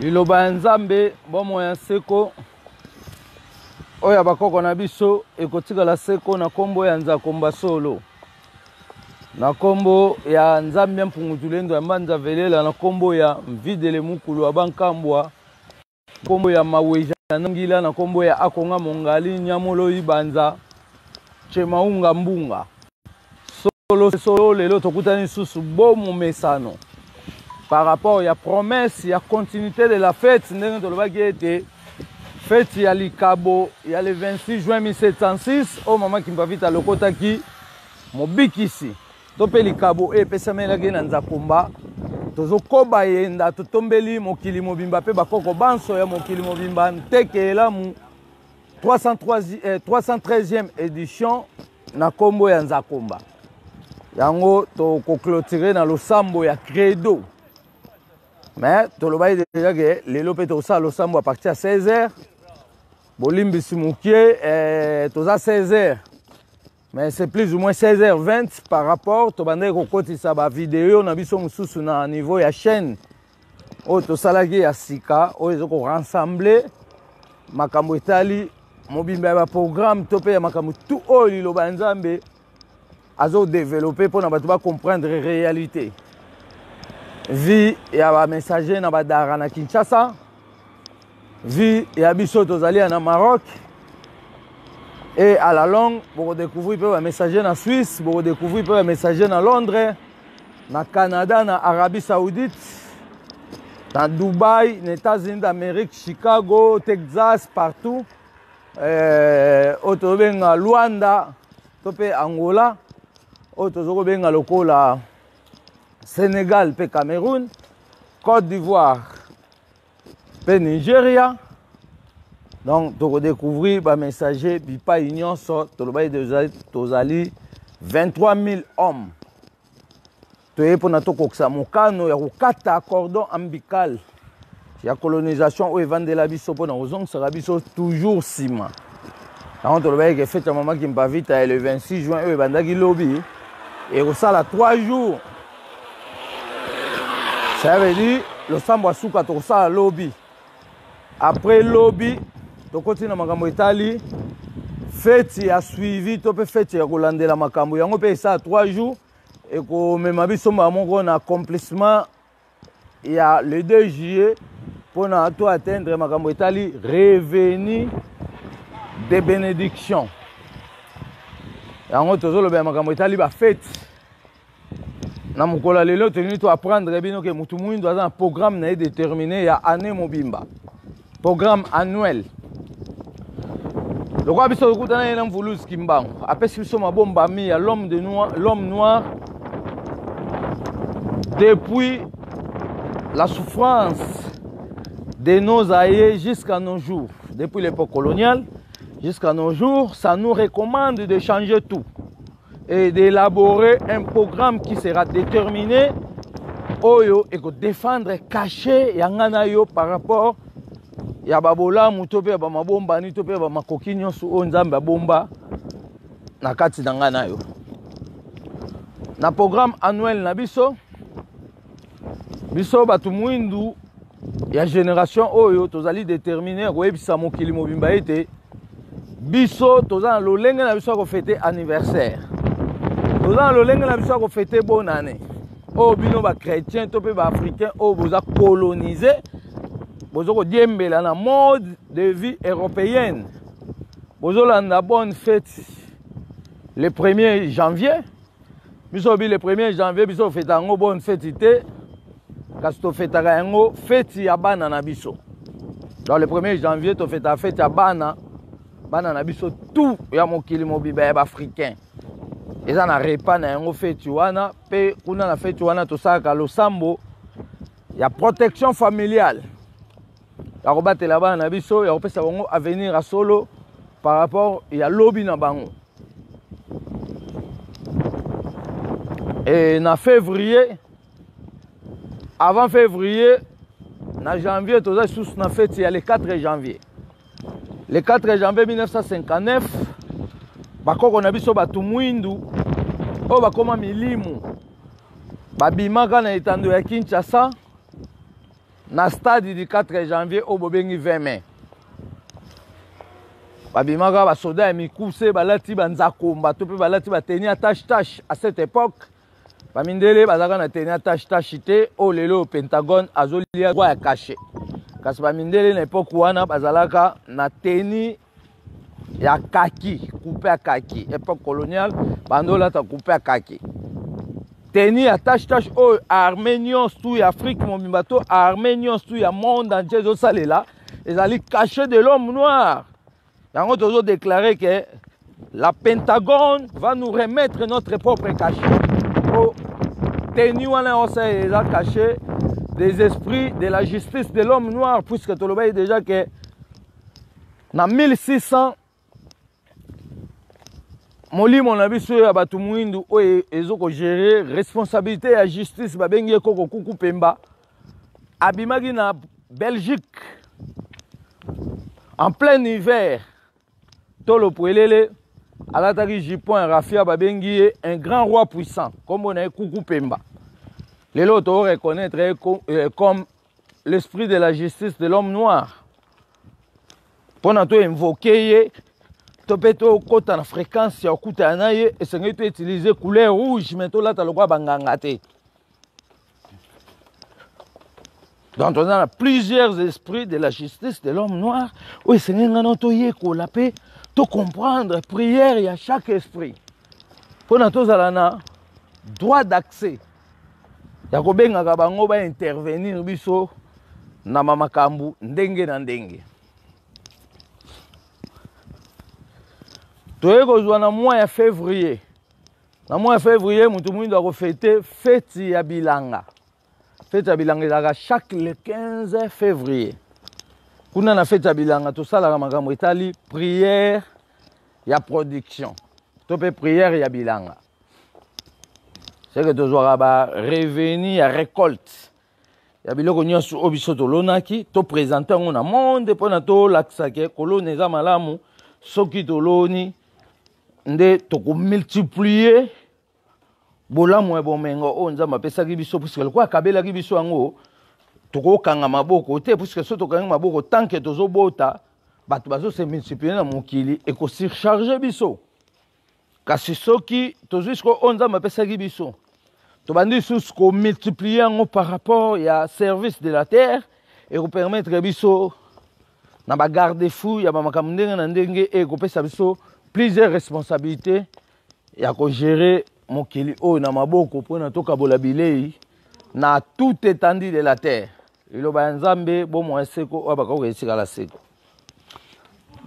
Liloba ya Nzambe, bomoi ya seko oyo ya bakoko na biso ekotikala seko na nkombo ya Nzakomba Solo, na nkombo ya Nzambe ya Mpungu Tulendo ya Mbanza Velela, na nkombo ya Mvidele Mukulu wa Bankambwa, nkombo ya Maweja Nangila, na nkombo ya Akonga Mongali Nyamoloi Banza Chemaunga Mbunga. Solo solo, lelo tokutani lisusu bo momesano par rapport ya promesse ya continuité de la fête, ndenge tolobaki ete fête ya likabo ya le 26 juin 1706 oyo mama Kimpavita alokotaki mobikisi to mpe likabo oyo epesamelaki na Nzakomba. Tozokoba yenda, totombeli mokili mobimba mpe bakoko banso ya mokili mobimba nteke elamu 303, 313e édition na nkombo ya Nzakomba. Yango tokoclotire na losambo ya credo, mais tolobaki deja ke lelo mpe tokosala losambo à partir ya 16 heures. Bolimbisi mokie, toza 16 heures, mais c'est plus ou moins 16h20 par rapport tobandaki kokotisa bavideo na biso mosusu na niveau ya chaîne oyo tosalaki ya sika, oyo eza korassembler makambo etali mobimba ya baprogramme to mpe ya makambo tout oyo liloba ya Nzambe azodevelope mpona bato bacomprendre réalité vie ya bamessager na badara na Kinshasa, vie ya biso tozali ya na Maroc. Et à la longue bokodécouvrir mpe bamessager na Suisse, bokodécouvrir mpe bamessager na Londres, na Canada, na Arabie Saoudite, na Dubaï, na États-Unis d'Amérique, Chicago, Texas, partout, oyo tozobenga Luanda to mpe Angola, oyo tozo kobenga lokola Sénégal mpe Cameroun, Côte d'Ivoire mpe Nigeria. Donc tokodécouvrir bamessager bipai nyonso. Tolobaki tozali 23 000 hommes, toye mpona tokokisa mokano ya kokata cordon ombilical ya colonisation oyo evandela biso mpona kozongisaka biso toujours nsima. Yango tolobaki ke fête ya mama Kimpavita ya le 26 juin oyo ebandaki lobi ekosala 3 jours. Ça veut dire losambo ya suka tokosala lobi. Après lobi tokoti na makambo etali fête ya suivi to mpe fête ya kolandela makambo yango, mpe esala 3 jours, ekomema biso mbala moko na accomplissement ya le 2 juillet mpona to atteindre makambo etali revenu de bénédiction. Yango tozolobela makambo etali bafete. Na mokolo ya lelo tolingi to apprendre bino ke motu mwindu aza na programme na ye déterminé ya année mobimba, programme annuel. Lokola biso tokutana ye na Mvuluzi Kimbangu, apesi biso mabombami ya l'homme de noir, l'homme noir depuis la souffrance de nos aïeux jusqu'à nos jours, depuis l'époque coloniale jusqu'à nos jours. Ça nous recommande de changer tout et d'élaborer un programme qui sera déterminé oyo ekodéfendre cachet ya nga na yo par rapport ya babolamu to mpe ya bamabombani to mpe ya bamakoki nyonso oyo Nzambe abomba na kati na ngai na yo. Na programme annuel na biso, biso bato mwindu ya génération oyo, tozali déterminé ya koyebisa mokili mobimba ete biso toza na lolenge na biso ya kofete anniversaire, toza na lolenge na biso ya kofete bonne année. Oyo bino bachrétien to mpe baafricain oyo boza colonisé, boza kodiembela na mode de vie européenne, bozolanda bonne fête le 1er janvier. Biso bi le 1er janvier, biso ofeta yango bonne fête te, kasi tofetaka yango fête ya bana na biso. Donc le 1er janvier tofetaka fête ya bana, bana na biso tout ya mokili mobimba ya baafricain. Eza na repas na yango feti wana, mpe kuna na feti wana tosalaka losambo ya protection familiale, ya kobatela bana na biso, ya kopesa bango avenir ya solo par rapport ya lobi na bango. E na février, avant février, na janvier toza lisusu na feti ya le 4 janvier. Le 4 janvier 1959, bakoko na biso bato mwindu oyo bakóma milimu babimaka na etando ya Kinshasa. Na stade du 4 janvier oyo bobengi 20 mai, babimaka basoda ya mikuse balati banzakomba to mpe balati bateni ya tache tache. À cette époque, bamindele bazalaka na teni ya tache tache te oyo lelo Pentagone azolia droit ya cachet, kasi bamindele na époque wana bazalaka na teni ya kaki, coupe ya kaki. Époque coloniale, bandolata coupe ya kaki, teni ya tache tache oyo armée nyonso tu ya Afrique mobimba to armée nyonso tu ya monde entier ezosalela, ezali cachet de l'homme noir. Yango tozodéclare que la Pentagone va nous remettre notre propre cachet. O teni wana osalela eza cachet des esprits de la justice de l'homme noir, puisque tolobaki déjà que na 1600 molimo na biso ya bato mwindu oyo ezokogérer responsabilité ya justice, babengi ye koko Kuku Pemba, abimaki na Belgique en plein hiver, tolo pwelele, alataki jupon ya raphia. Babengi ye un grand roi puissant, nkombo na ye Kuku Pemba. Lelo toreconnaître ye comme l'esprit de la justice de l'homme noir. Mpona toinvoke ye to mpe tokɔta na fréquence ya kokutana na ye, esengeli toutilize couleur rouge, mais tolata lokola banganga te. Donc toza na plusieurs esprits de la justice de l'homme noir oyo esengeli ngana toyekola mpe tocomprendre prière ya chaque esprit, mpona tozala na droit d'accès ya kobengaka bango baintervenir biso na mamakambo ndenge na ndenge. Toyei kozwa na mois ya février. Na mois ya février, motu mwindo akofete feti ya bilanga. Feti ya bilanga ezalaka chaque le 15 février. Kuna na feti ya bilanga, tosalaka makambo etali prière ya production to mpe prière ya bilanga, c'est que tozwaka barevenu ya récolte ya biloko nyonso oyo biso tolonaki, toprésente yango na monde mpona tolakisa ke kolona eza malamu. Soki toloni nde tokomultiplie bolamu ya bomengo oyo Nzambe apesaki biso, puisque lokola akabelaki biso yango, tokokanga maboko te, puisque soki tokangi maboko, tant que tozobota bato bazose multiplie na mokili, ekosurcharge biso. Kasi soki tozwi sikoyo oyo Nzambe apesaki biso, tobandi lisusu komultiplie yango par rapport ya service de la terre, ekopermettre biso na bagarde fou ya bamakambo ndenge na ndenge, e ekopesa biso plusieurs responsabilités ya kogérer mokili oyo na maboko, mpona tokabola bilei na toute étendue de la terre. Liloba ya Nzambe, bomoi seko oyo bakoki esikala seko.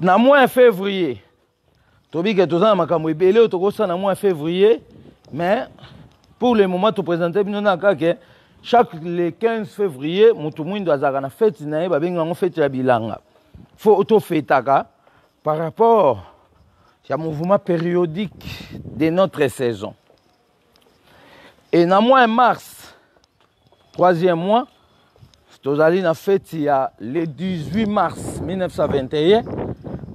Na mois ya février, tobike toza na makambo ebele oyo tokosala na mois ya février, mais pour le moment toprésente bino na kaka chaque le 15 février, motu mwindo azalaka na fete na ye, babengi yango fete ya bilanga. Fo tofetaka par rapport ya mouvement périodique de notre saison. Et na mois ya mars, troisième mois, tozali na feti ya le 18 mars 1921,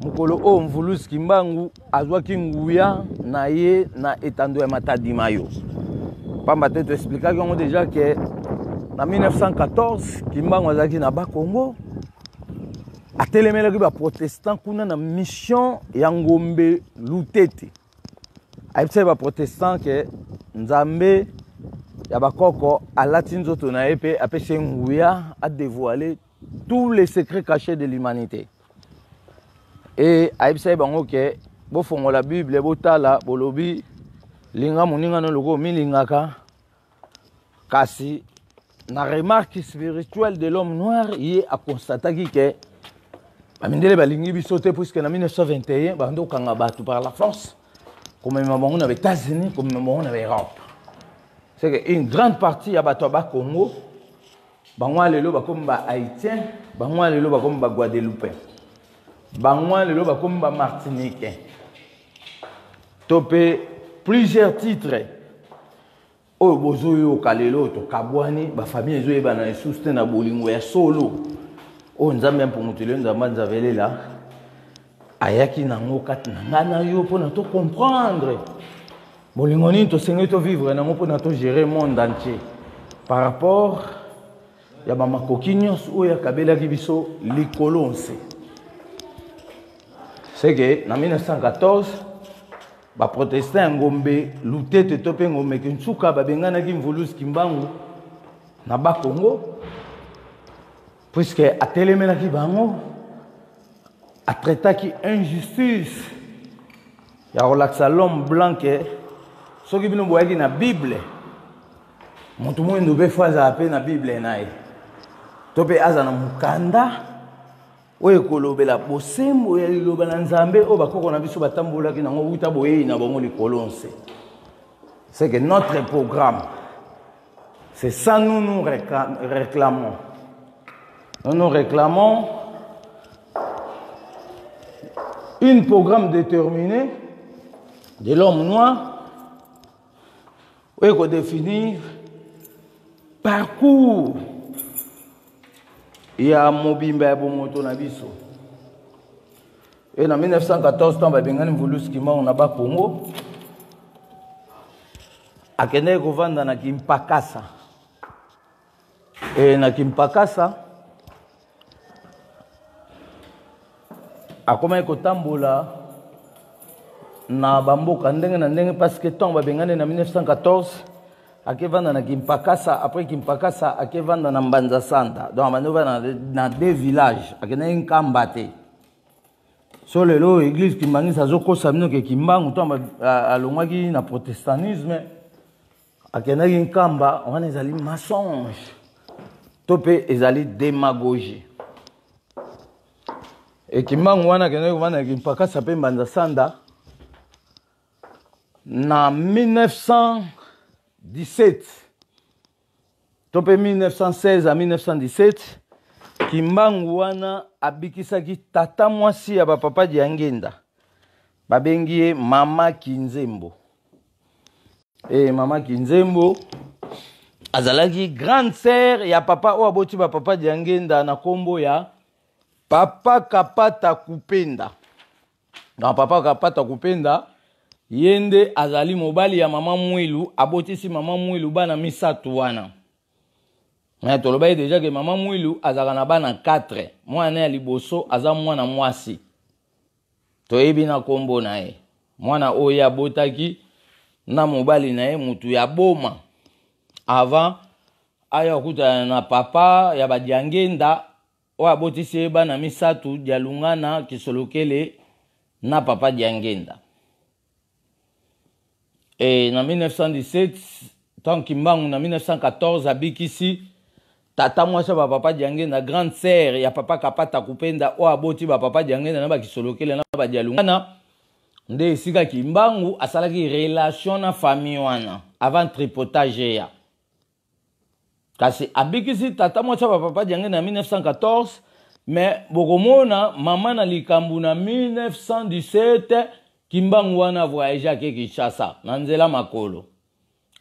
mokolo oyo Mvuluzi Kimbangu azwaki nguya na ye na etando ya Matadi Mayo. Pamba te toexplikaki yango déjà ke na 1914 Kimbangu azalaki na Bakongo, atelemelaki baprotestant kuna na mission ya Ngombe Lutete. Ayebisaki baprotestant ke Nzambe ya bakoko alati nzoto na ye mpe apesi ye nguya adévoile tous les secrets cachés de l'humanité. E ayebisaki bango ke bofongola Bible, botala, bolobi linga moninga no lokola omilingaka. Kasi na remarque spirituelle de l'homme noir, ye aconstataki ke bamindele balingi biso te, puisque na 1921 bando okanga bato par la force, komema bango na baÉtats-Unis, komema bango na baEurope. C'est que une grande partie ya bato ya Bakongo, bango lelo bakomi bahaïtien, bango lelo bakomi baguadeloupin, bango lelo bakomi bamartiniquais, to mpe plusieurs titres oyo bozoyoka lelo. Tokabwani, bafamille ezoyebana lisusu te na bolingo ya solo oyo Nzambe ya mpongotelo, Nzambe anzavelela ayaki nango kati na ngai na yo, mpona tocomprendre bolingo nini tosengeli tovivre nango mpona togérer monde entier par rapport ya bamakoki nyonso oyo akabelaki biso likolo nse. Seke na 1914 baprotestant ya Ngombe Lutete to mpe Ngombe Kinsuka babenganaki Mvuluzi Kimbangu na Bakongo puisque atelemelaki bango, atraitaki injustice ya kolakisa l'homme blanc ke soki bino boyaki na Bible, moto moyindo mpe fo azala mpe na Bible na ye to mpe aza na mokanda oyo ekolobela bosembo ya liloba na Nzambe oyo bakoko na biso batambolaki nango wuta boyei na bango likolo nse. C'est que notre programme, c'est ça, nous nous réclamons. Nous nous réclamons un programme déterminé de l'homme noir oyo ekodéfinir parcours ya mobimba ya bomoto na biso. E na 1914, ntango babengani Mvuluzi Kimbangu na Bakongo, akendaki kovanda na Kimpakasa. E na Kimpakasa akomaki kotambola na bamboka ndenge na ndenge, parce que ntango babengani na 1914, akevanda na Kimpakasa. Après Kimpakasa, akevanda na Mbanza Santa. Donc abandi ovanda na deux villages, akendaki Nkamba te. So lelo église kimbangisi azokosa bino ke Kimbangu ntango alongwaki na protestantisme akendaki Nkamba, wana ezali mensonge to mpe ezali démagogie. E Kimbangu wana akendaki kovanda na Kimpakasa mpe Mbanza Sanda. Na 1917 to mpe 1916 à 1917, Kimbangu wana abikisaki tata mwasi ya bapapa Diangenda, babengi ye Mama Kinzembo. E Mama Kinzembo azalaki grande sœur ya papa oyo aboti bapapa Diangenda na nkombo ya Papa Kapata Kupenda. Donc Papa Kapata Kupenda ye nde azali mobali ya Mama Mwilu, abotisi Mama Mwilu bana misato wana. Me tolobaki deja ke Mama Mwilu azalaka na bana 4. Mwana ya liboso aza mwana mwasi, toyebi na nkombo na ye, mwana oyo abotaki na mobali na ye mutu ya boma avant aya kokutana na papa ya Badiangenda oyo abotisi ye bana misato, Dialungana, Kisolokele na papa Diangenda. E na 1917, ntango Kimbangu na 1914 abikisi tata mwasi ya bapapa Diangenda, grande sœur ya papa Kapata Kupenda oyo aboti bapapa Diangenda na Bakisolokele na Badialungana, nde esika Kimbangu asalaki relation na famille wana avant tripotage ya. Kasi abikisi tata mwasi ya bapapa Diangenda na 1914, me bokomona mama na likambo na 1917, Kimbangu wana voyage ake Kinshasa na nzela makolo,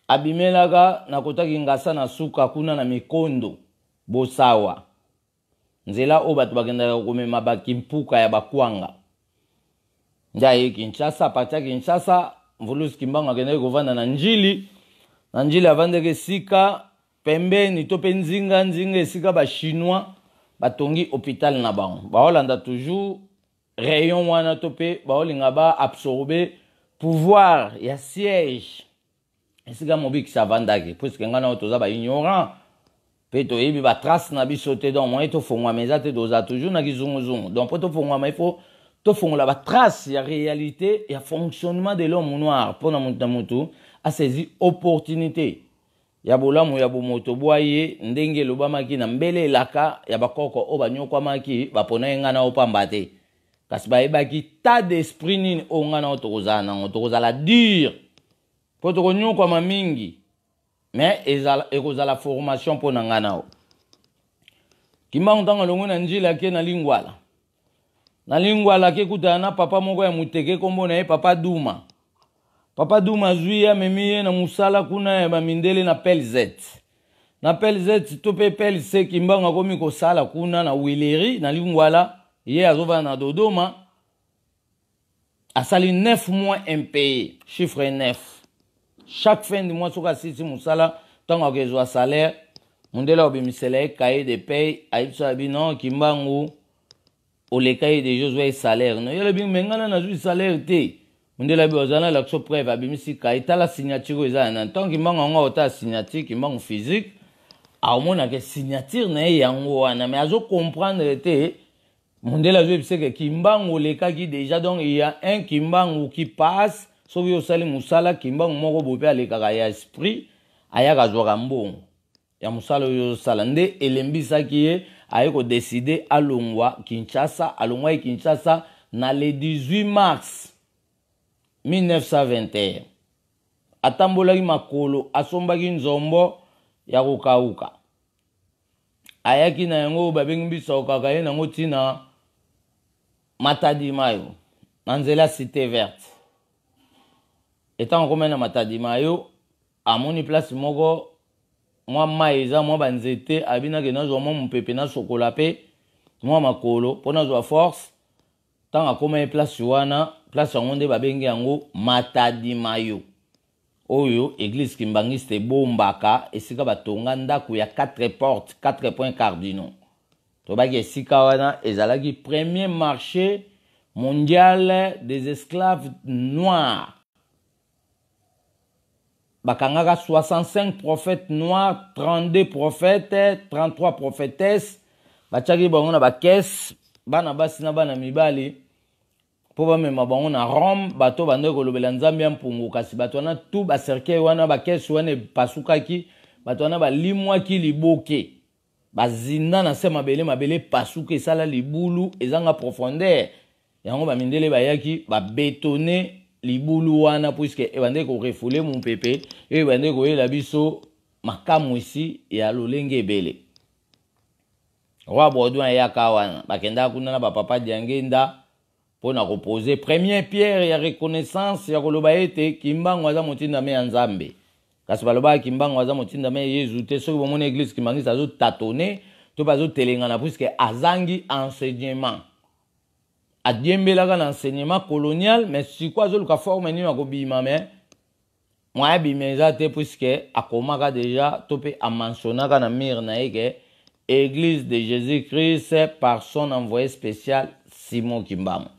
abimelaka na kotaki ngasa na suka kuna na Mikondo Bosawa, nzela oyo bato bakendaka komema bakimpuka ya bakwanga. Nde aye Kinshasa. Apartir ya Kinshasa, Mvuluzi Kimbangu akendaki kovanda na Njili. Na Njili avandaki esika pembeni to mpe nzinga nzinga esika bachinois batongi hôpital na bango. Baolanda toujours rayon wana to mpe baolinga baabsorbe pouvoir ya siège esika mobikisi avandaki, puisque ngai na oyo toza baignorant mpe toyebi batrace na biso te. Donc moyen tofongwama eza te, toza toujours na kizunguzungu. Donc mpo tofongwama, il faut tofongola batrace ya réalité ya fonctionnement de l'homme noir, mpona motu na motu asaisi opportunité ya bolamu ya bomoto bwa ye, ndenge elobamaki na mbele elaka ya bakoko oyo banyokwamaki. Bapona ye ngai na oyo pamba te, kasi bayebaki tas d'esprit nini oyo ngai na oyo tokozala nango. Tokozala dur mpo tokonyokwama mingi, mais ekozala formation mpo na ngai na oyo. Kimbangu ntango alongwe na Njila, ake na Lingwala. Na Lingwala ake kutana na papa moko ya moteke, nkombo na ye Papa Duma. Papa Duma azwi ye, amemi ye na mosala kuna ya bamindele na PLZ, na PLZ to mpe PLC. Kimbangu akomi kosala kuna na Wileri na Lingwala, ye azovanda na Dodoma. Asali 9 mois impayé, chiffre 9. Chaque fin du mois, soki asilisi mosala, ntango akozwa salaire, Mundele akobimisela ye cahier de paye, ayebisa abi non, Kimbangu oleka ye deja, ozwa ye salaire no. Ye alobi me ngai na nazwi salaire te. Mundele abi ozala na lakso preuve, abimisi cahier, tala signature oyo eza ya nani. Ntango Kimbangu yango aotala signature, Kimbangu physique aomonaka signature na ye yango wana, mais azo comprendre te. Mundele azoyebisa ke Kimbangu olekaki déjà, donc il y a un Kimbangu qui passe. Soki osali mosala, Kimbangu moko boye mpe alekaka ya esprit, ayaka azwaka mbongo ya mosala oyo ozosala. Nde elembisaki ye, aye kodécider alongwa Kinshasa. Alongwaki Kinshasa na le 18 mars 1921. Atambolaki makolo, asombaki nzombo ya kokauka, ayaki na yango, babengi biso kaka ye nango ntina Matadi Mayo, na nzela Cité Verte. Etango akomai na Matadi Mayo, amoni place moko mwa mai eza, mwa banzete, abinaki nazwa mwa mopepe, nasokola mpe mwa makolo mpo nazwa force. Ntango akomai place wana, place yango nde babengi yango Matadi Mayo, oyo église kimbangiste ebombaka, esika batonga ndako ya 4 portes, 4 points cardinaux. Tobaki esika wana ezalaki premier marché mondial des esclaves noirs. Bakangaka 65 prophètes noirs, 32 prophètes, 33 prophétesses, batiaki bango na bacaisse, bana basi na bana mibali, mpo bamema bango na Rome. Bato bandaki kolobela Nzambe ya mpungu, kasi bato wana tu bacercueil wana, bacaisse wana epasukaki, bato wana balimwaki liboke, bazinda na se mabele. Mabele epasuka, esala libulu ezanga profondeur. Yango bamindele bayaki babétonner libulu wana, puisque ebandaki korefouler mopepe oyo ebandaki koyela biso makamwisi ya lolenge ebele. Roi Baudouin eyaka wana, bakendaka kuna na bapapa Diangenda mpo na koposer première pierre ya reconnaissance ya koloba ete Kimbangu aza motindami ya Nzambe. Kasi balobaka Kimbangu aza motindami ya Yezu te. Soki bomoni église kimbangisi azotâtonner to mpe azotelengana, puisque azangi enseignement, adiembelaka na enseignement colonial, mais sikoyo azoluka forme nini akobima, mais moyen abima eza te, puisque akomaka déjà to mpe amentionnaka na mur na ye ke Église de Jésus Christ par son envoyé spécial Simon Kimbangu.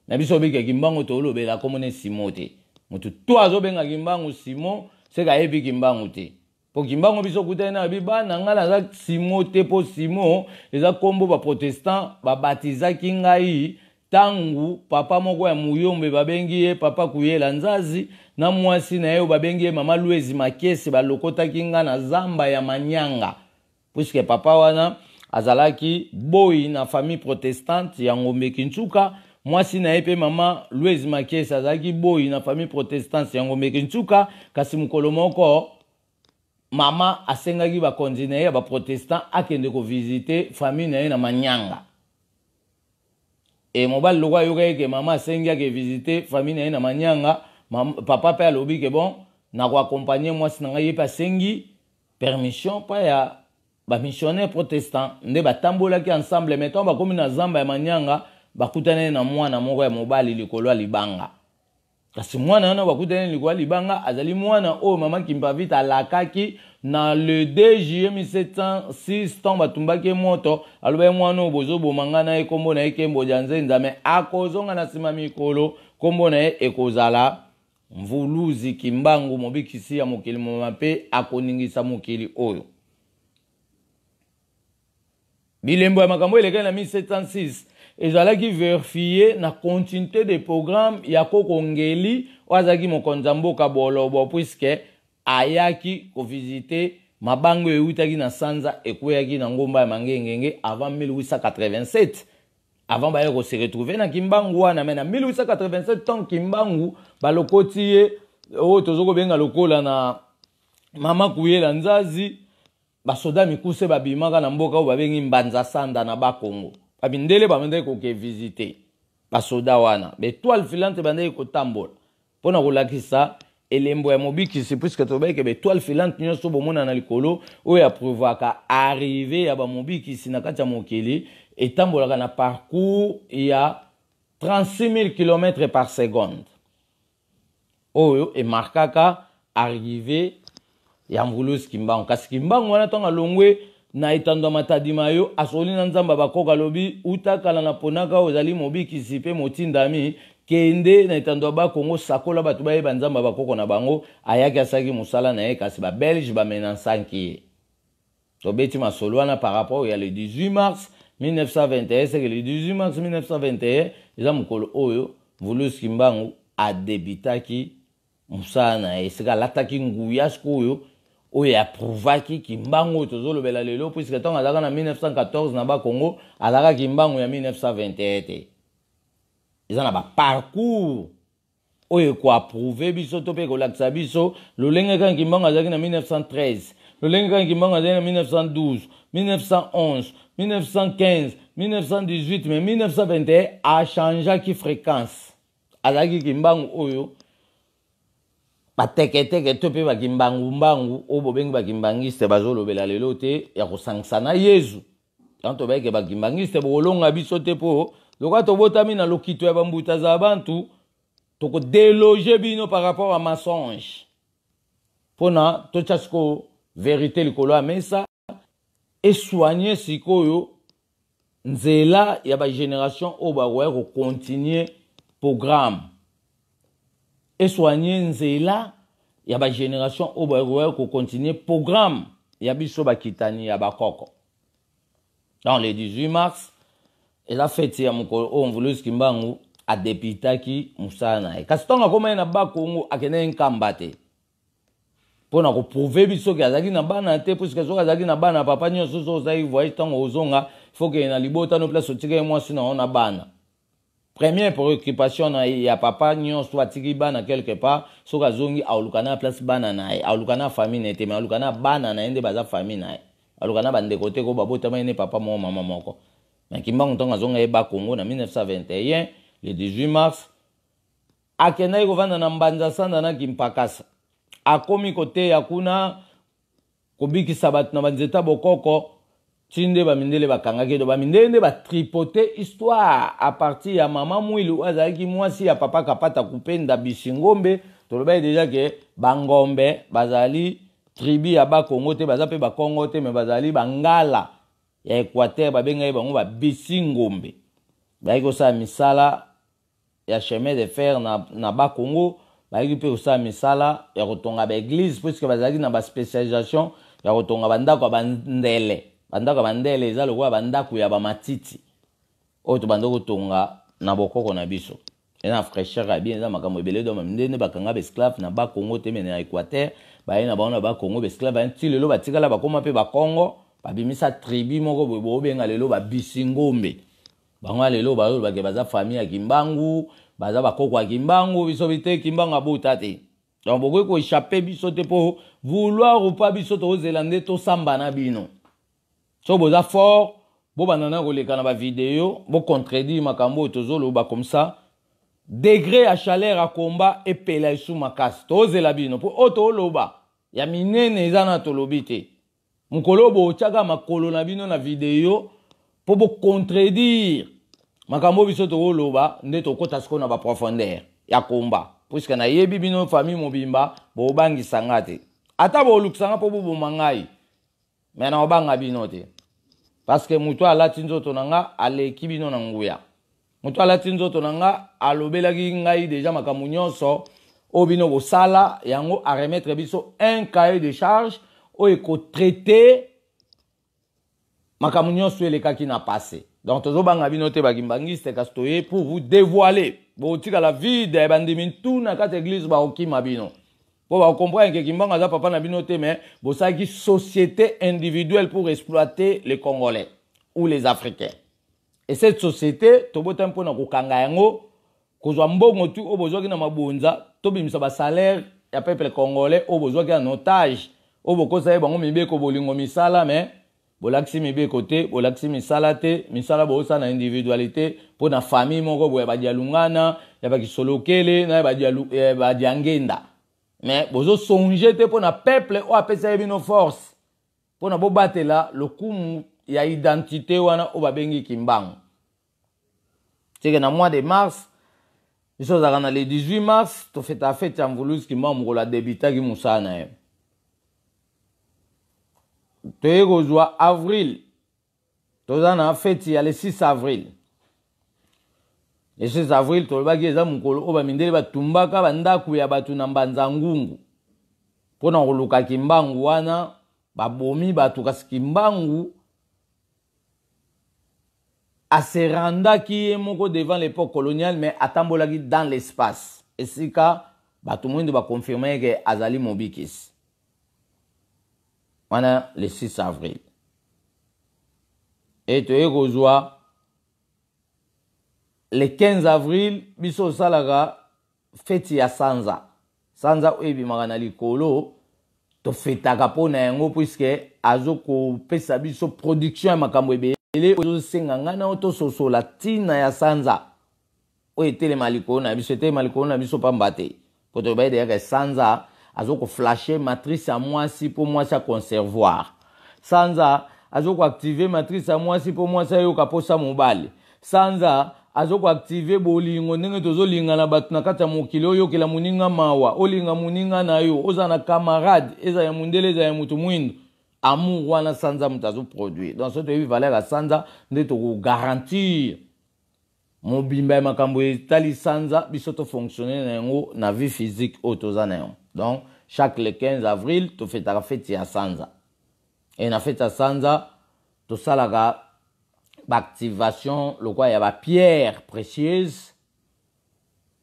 Na biso obike Kimbangu toolobela komona Simon te. Motu to azobenga Kimbangu Simon, seka ayebi Kimbangu te, mpo Kimbangu biso okutani na bi bana ngai naza Simon te, mpo Simon eza nkombo baprotestant babatizaki ngai ntango papa moko ya Muyombe, babengi ye papa Kuyela Nzazi, na mwasi na ye oyo babengi ye mama Lwezi Makesi, balokotaki nga na zamba ya Manyanga, puisque papa wana azalaki boyi na famille protestante ya Ngombe Kintsuka. Mwasi na ye mpe mama Lwezi Makesi azalaki boyi na famille protestante ya Ngombe Kintsuka. Kasi mokolo moko mama asengaki bakonzi na ye ya baprotestant akende kovisiter famille na ye na Manyanga. E mobali loko ayokaki ke mama asengi ake visiter famille na ye na Manyanga, papa mpe alobi ke bon, nakoaccompagner mwasi na ngai. Ye mpe asengi permission mpa ya bamissionnaire protestant, nde batambolaki ensemble. Mais ntango bakomi na zamba ya Manyanga, bakutani na mwana moko ya mobali likolo ya libanga. Kasi mwana wana bakutani likolo ya libanga azali mwana oyo mama Kimpavita alakaki na le 2 juillet 1706, ntango batumbaki ye moto. Alobaki mwana oyo bozoboma ngai na ye, nkombo na ye Kembo dia Nzenza, me akozonga na nsima mikolo, nkombo na ye ekozala Mvuluzi Kimbangu, mobikisi ya mokili moma, mpe akoningisa mokili oyo. Bilembo ya makambo elekaki na 1706 ezalaki vérifié na continuité de programme ya Koko Ngeli, oyo azalaki mokonzi ya mboka Bolobo, puisque ayaki kovisiter mabango eutaki na sanza ekweyaki na ngomba ya Mangengenge avant 1887, avant baya kose retrouver na Kimbangu wana. Mais na 1887, ntango Kimbangu balokoti ye, oyo tozo kobenga lokola na mama Kuyela Nzazi, basoda mikuse babimaka na mboka oyo babengi Mbanza Sanda na Bakongo. Babindele babandaki koke visiter basoda wana, baétoile filante bandaki kotambola mpona kolakisa elembo ya mobikisi, puisque tobaki baétoile filante nyonso bomona na likolo oyo approuvaka arrivée ya bamobikisi na kati ya mokili etambolaka na parcours ya 36 000 km par seconde, oyo emarkaka arrivée ya Mvuluzi Kimbangu. Kasi Kimbangu wana, ntango alongwe na etando ya Matadi Mayo, asoli na Nzambe ya bakoko, alobi, uta kala na ponaka ozali mobikisi mpe motindami, kende na etando ya Bakongo, sakola bato bayeba Nzambe ya bakoko na bango. Ayaki asalaki mosala na ye, kasi ba Belge bamenansanki ye. Tobeti masolo wana par rapport ya le 18 mars 1921. C'est que le 18 mars 1921 eza mokolo oyo Mvuluzi Kimbangu adebitaki mosala na ye, esika alataki nguya sikoyo oyo approuvaki Kimbangu oyo tozolobela lelo, puisque ntango azalaka na 1914 na Bakongo, azalaka Kimbangu ya 1921 te. Eza na baparcours oyo ekoapprouve biso to mpe ekolakisa biso lolenge kaka Kimbangu azalaki na 1913, lolenge kaka Kimbangu azalaki na 1912, 1911, 1915, 1918, mais 1921 achangeaki fréquence. Azalaki Kimbangu oyo bateketeke to mpe bakimbangumbangu oyo bobengi bakimbangiste bazolobela lelo te, ya kosangisa na Yezu. Tanto tobayeke bakimbangiste, bokolonga biso te, mpo lokola tobotami na lokito ya bambuta za bantu, tokodeloge bino par rapport à mensonge, mpona totya sikoyo vérité likolo ya mesa, esoigne sikoyo nzela ya bagénération oyo bakoya kocontinue programme, esoigne nzela ya bagénération oyo bakoya kocontinue programme ya biso bakitani ya bakoko. Dans le 18 mars eza feti ya mokolo oyo Mvuluzi Kimbangu adepitaki mosala na ye. Kasi ntango akomaki na Bakongo, akendaki Nkamba te mpo na koprouve biso soki azalaki na bana te, puisque soki azalaki na bana, papa nyonso, soki ozalaki voyage, ntango ozonga, faut kende na libota no, place otikaki mwasi na yo na bana. Première préoccupation na ya papa nyonso atiki bana quelque part, soki azongi, aoluka na place bana na ye, aoluka na famille na ye te, mais aoluka na bana na ye nde baza famille na ye, aluka na bandeko te ko babotama ye ne papa moko, mama moko. Na Kimbangu, ntango azonga ye Bakongo na 1921 le 18 mars, akendaki kovanda na Mbanza Sanda na Kimpakasa. Akomi koteya kuna, kobikisa bato na banzeta bokoko, ti nde bamindele bakangaki. Do bamindele nde batripote histoire à partir ya mama Mwilu oyo azalaki mwasi ya papa Kapata Kupenda Bisingombe. Tolobaki déjà ke bangombe bazali tribu ya Bakongo te, baza mpe Bakongo te, me bazali bangala ya Équateur. Babengaki bango babisi ngombe. Bayaki kosala misala ya chemin de fer na Bakongo, bayaki mpe kosala misala ya kotonga baeglise, puisque bazalaki na baspécialisation ya kotonga bandako ya bandele. Bandako ya bandele eza lokola bandako ya bamatiti oyo tobanda kotonga na bokoko na biso. Eza na fraîcheur ya bien, eza makambo ebele. Do ndenge bakanga baesclave na Bakongo te, mene na Équateur, baye na bango na Bakongo, baesclave baye ti lelo batikala, bakóma mpe Bakongo, babimisa tribu moko boye bobenga lelo babisi ngombe. Bango ya lelo bayolobake baza famille ya Kimbangu, baza bakoko ya Kimbangu. Biso bite Kimbangu abota te, donc bokoki koéchappe biso te. Mpo vouloir ou pas, biso tozela nde tosamba na bino. So boza fort, bobanda na koleka na bavideo, bocontredire makambo oyo tozoloba. Comme ça degré ya chaleur ya komba epela esu makasi. Tozela bino, mpo oyo toloba ya minene eza na tolobi te. Mokolo oyo botiaka makolo na bino na video mpo bocontredire makambo oyo biso tokoloba, nde tokɔta sikoyo na baprofondeur ya komba, puisque nayebi bino famille mobimba, bobangisa nga te. Ata bolukisa nga mpo boboma ngai, me na obanga bino te, parce que moto alati nzoto na nga aleki bino na nguya. Moto alati nzoto na nga alobelaki ngai déjà makambo nyonso oyo bino bosala yango, aremettre biso un cahier de charge oyo ekotraite makambo nyonso elekaki na passé. Donc tozobanga bino te, bakimbangiste, kasi toye pour vous dévoiler. Botikala vide, bandimi ntu na kati ya église bakokima bino, mpo bakocomprendre ke Kimbangu aza papa na bino te, mais bosalaki société individuelle pour exploiter les Congolais ou les Africains. Et cette société, tobotami mpona kokanga yango, kozwa mbongo tu oyo bozwaki na mabonza, tobimisa basalaire ya peuple congolais oyo bozwaki en otage, oyo bokosa ye bango mibeko, bolingo, misala, mais bolakisi mibeko te, bolakisi misala te. Misala bozosala na individualité mpo na famille moko boye, badialungana ya bakisolokele na ya badiangenda, mais bozosonge te mpo na peuple oyo apesa ye bino force mpo na bobatela lokumu ya identité wana oyo babengi Kimbangu. Teke na mois de mars, biso ozalaka na le 18 mars, tofeta fete ya Mvuluzi Kimbangu, mokolo adebitaki mosala na ye. Toye kozwa avril, toza na feti ya le 6 avril. Le 6 avril tolobaki eza mokolo oyo bamindele batumbaka bandako ya bato na Mbanza Ngungu mpo na koluka Kimbangu. Wana babomi bato, kasi Kimbangu aserandaki ye moko devant l'époque coloniale, mais atambolaki dans l'espace esika bato moyindo baconfirme ke azali mobikisi. Wana le 6 avril. E toye kozwa le 15 avril, biso osalaka feti ya sanza. Sanza oyo ebimaka na likolo, tofetaka mpo na yango puisque azokopesa biso production ya makambo ebele oyo ezosenga ngai na tososola ntina ya sanza oyo etelema likolo na biso. Etelema likolo na biso pamba te, po toyebi deyaka sanza azokoflashe matrice ya mwasi mpo mwasi aconcevoir. Sanza azokoactive matrice ya mwasi mpo mwasi ayoka mposa mobali. Sanza azokoactive bolingo, ndenge tozolingana bato na kati ya mokili. Oyokela moninga mawa, olinga moninga na yo, oza na camarade, eza ya mondele, eza ya moto mwindo. Amour wana sanza moto azoproduire. Donc soki toyebi valeur ya sanza, nde tokogarantir mobimba ya makambo etali sanza, biso tofonctionne na yango na vie physique oyo toza na yango. Donc chaque le 15 avril tofetaka feti ya sanza. E na feti ya sanza tosalaka baactivation lokola ya bapierre précieuse,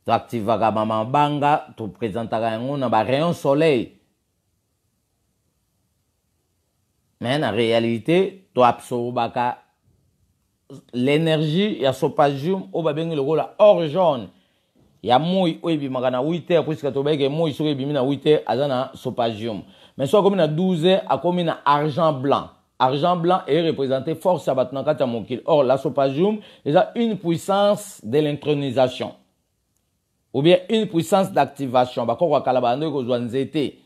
toactivaka bamabanga, topresentaka yango na barayon soleil, mais na réalité toabsorbaka l'énergie ya sopagium oyo babengi lokola or jaune ya moi oyo ebimaka na 8 heures, puisque tobayeke moi soki ebimi na 8 heures aza na sopagium, mais soki akomi na 12 heures akomi na argent blanc. Argent blanc est représenté force ya bato na kati ya mokili. Or la sopagium eza une puissance de l'intronisation ou bien une puissance d'activation. Bakoko kala bandoki kozwa nzete,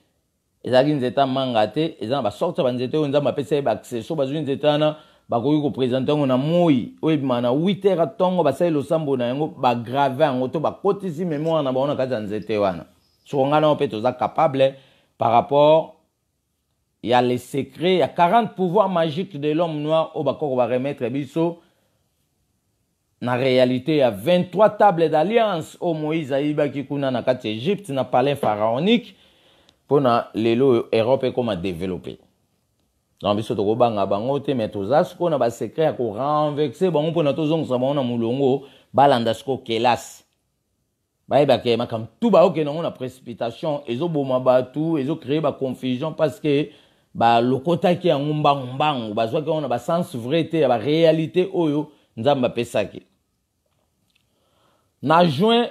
ezalaki nzete ya manga te, eza na basorte ya banzete oyo Nzambe apesa ye baaccès. So bazwi nzete wana, bakoki kopresente yango na moi oyo ebimaka na 8 heures ntongo, basali losambo na yango, bagrave yango to bakotisi mémoire na bango na kati ya nzete wana. Soko ngai nao mpe toza capable par rapport ya les secrets ya 40 pouvoirs magiques de l'homme noir oyo bakoko baremettre biso na réalité ya 23 tables d'alliance oyo Moïse ayibaki kuna na kati ya Égypte, na palais pharaonique, mpona lelo oyo Europe ekoma développé. Donc biso tokobanga bango te, mais toza sikoyo na basecret ya korenverse bango mpona tozongisa bango na molongo, balanda sikoyo kelasi, bayebaka makambo tu baokende yango na précipitation, ezoboma bato, ezocrée baconfusion, parce que balokotaki yango mbangu mbangu, bazwaki yango na basens vrai te ya baréalité oyo Nzambe apesaki. Na juin,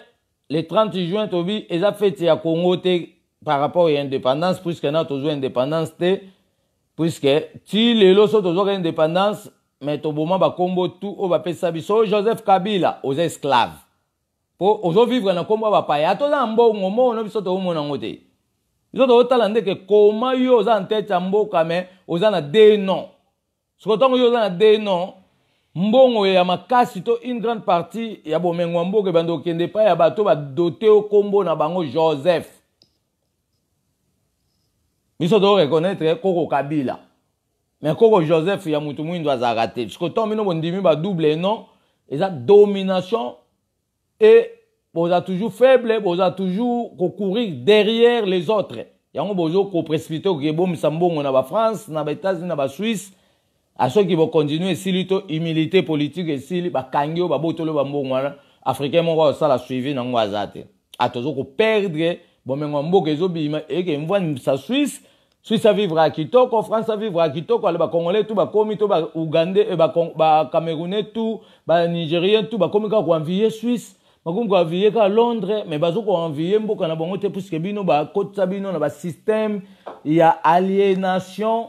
le 30 juin, tobi eza feti ya Congo te par rapport ya indépendance, puisque na tozwa indépendance te, puisque ti lelo so tozwaka indépendance, mais toboma bakombo tu oyo bapesa biso. Joseph Kabila, oza esclave mpo ozovivre na nkombo ya bapaya. Ata oza na mbongo, mbongo no biso toomona yango te. Biso tozotala ndeke koma yo oza na tete ya mboka, mais oza na deux noms. Siko ntango yo oza na deux noms, mbongo ya makasi to une grande partie ya bomengo ya mboka ebanda okende epai ya bato badote yo nkombo na bango Joseph. Biso toreconnaître koko Kabila, mais koko Joseph ya motu mwindo azalaka te. Siko ntango bino bondimi badouble nom, eza domination et boza toujours faible, boza toujours kocourir derrière les autres. Yango bozo koprécipite kokebomisa mbongo na bafrance, na baÉtats-Unis, na baSuisse. Asoki bokontinue, esili to humilité politique esili, bakangi oyo babotoli oyo bambongo wana. Africain moko akosala suivi nango aza te. Atozo koperdre bomengo ya mboka, ezobima eke mvwandisa Suisse. Suisse avivre ya kitoko, France avivre ya kitoko. Ale bacongolais tu bakomi to baougandais, bacamerounais tu, banigérien tu bakomi kaka koenvie Suisse, bakomi koenvie kaka Londres, mais bazo koenvie mboka na bango te, puisque bino bakotisa bino na basystème ya aliénation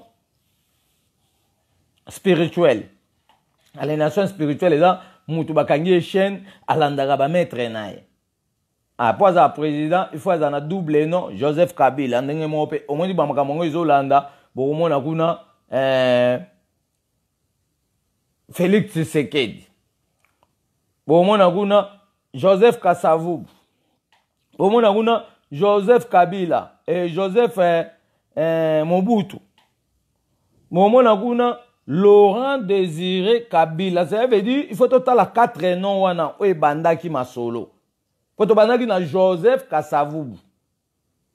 spirituelle. Aliénation spirituelle eza mutu bakangi ye chaîne, alandaka bamaître na ye. Ah, po azala président, il faut azala na double nom Joseph Kabila. Ndenge moko mpe omoni bamakambo yango ezolanda, bokomona kuna Félix Tshisekedi, bokomona kuna Joseph Kasavubu, bokomona kuna Joseph Kabila, Joseph Mobutu. Momona kuna Laurent Désiré Kabila, ça veut dire il faut totala quatre noms wana oyo ebandaki masolo. Po tobandaki na Joseph Kasavubu.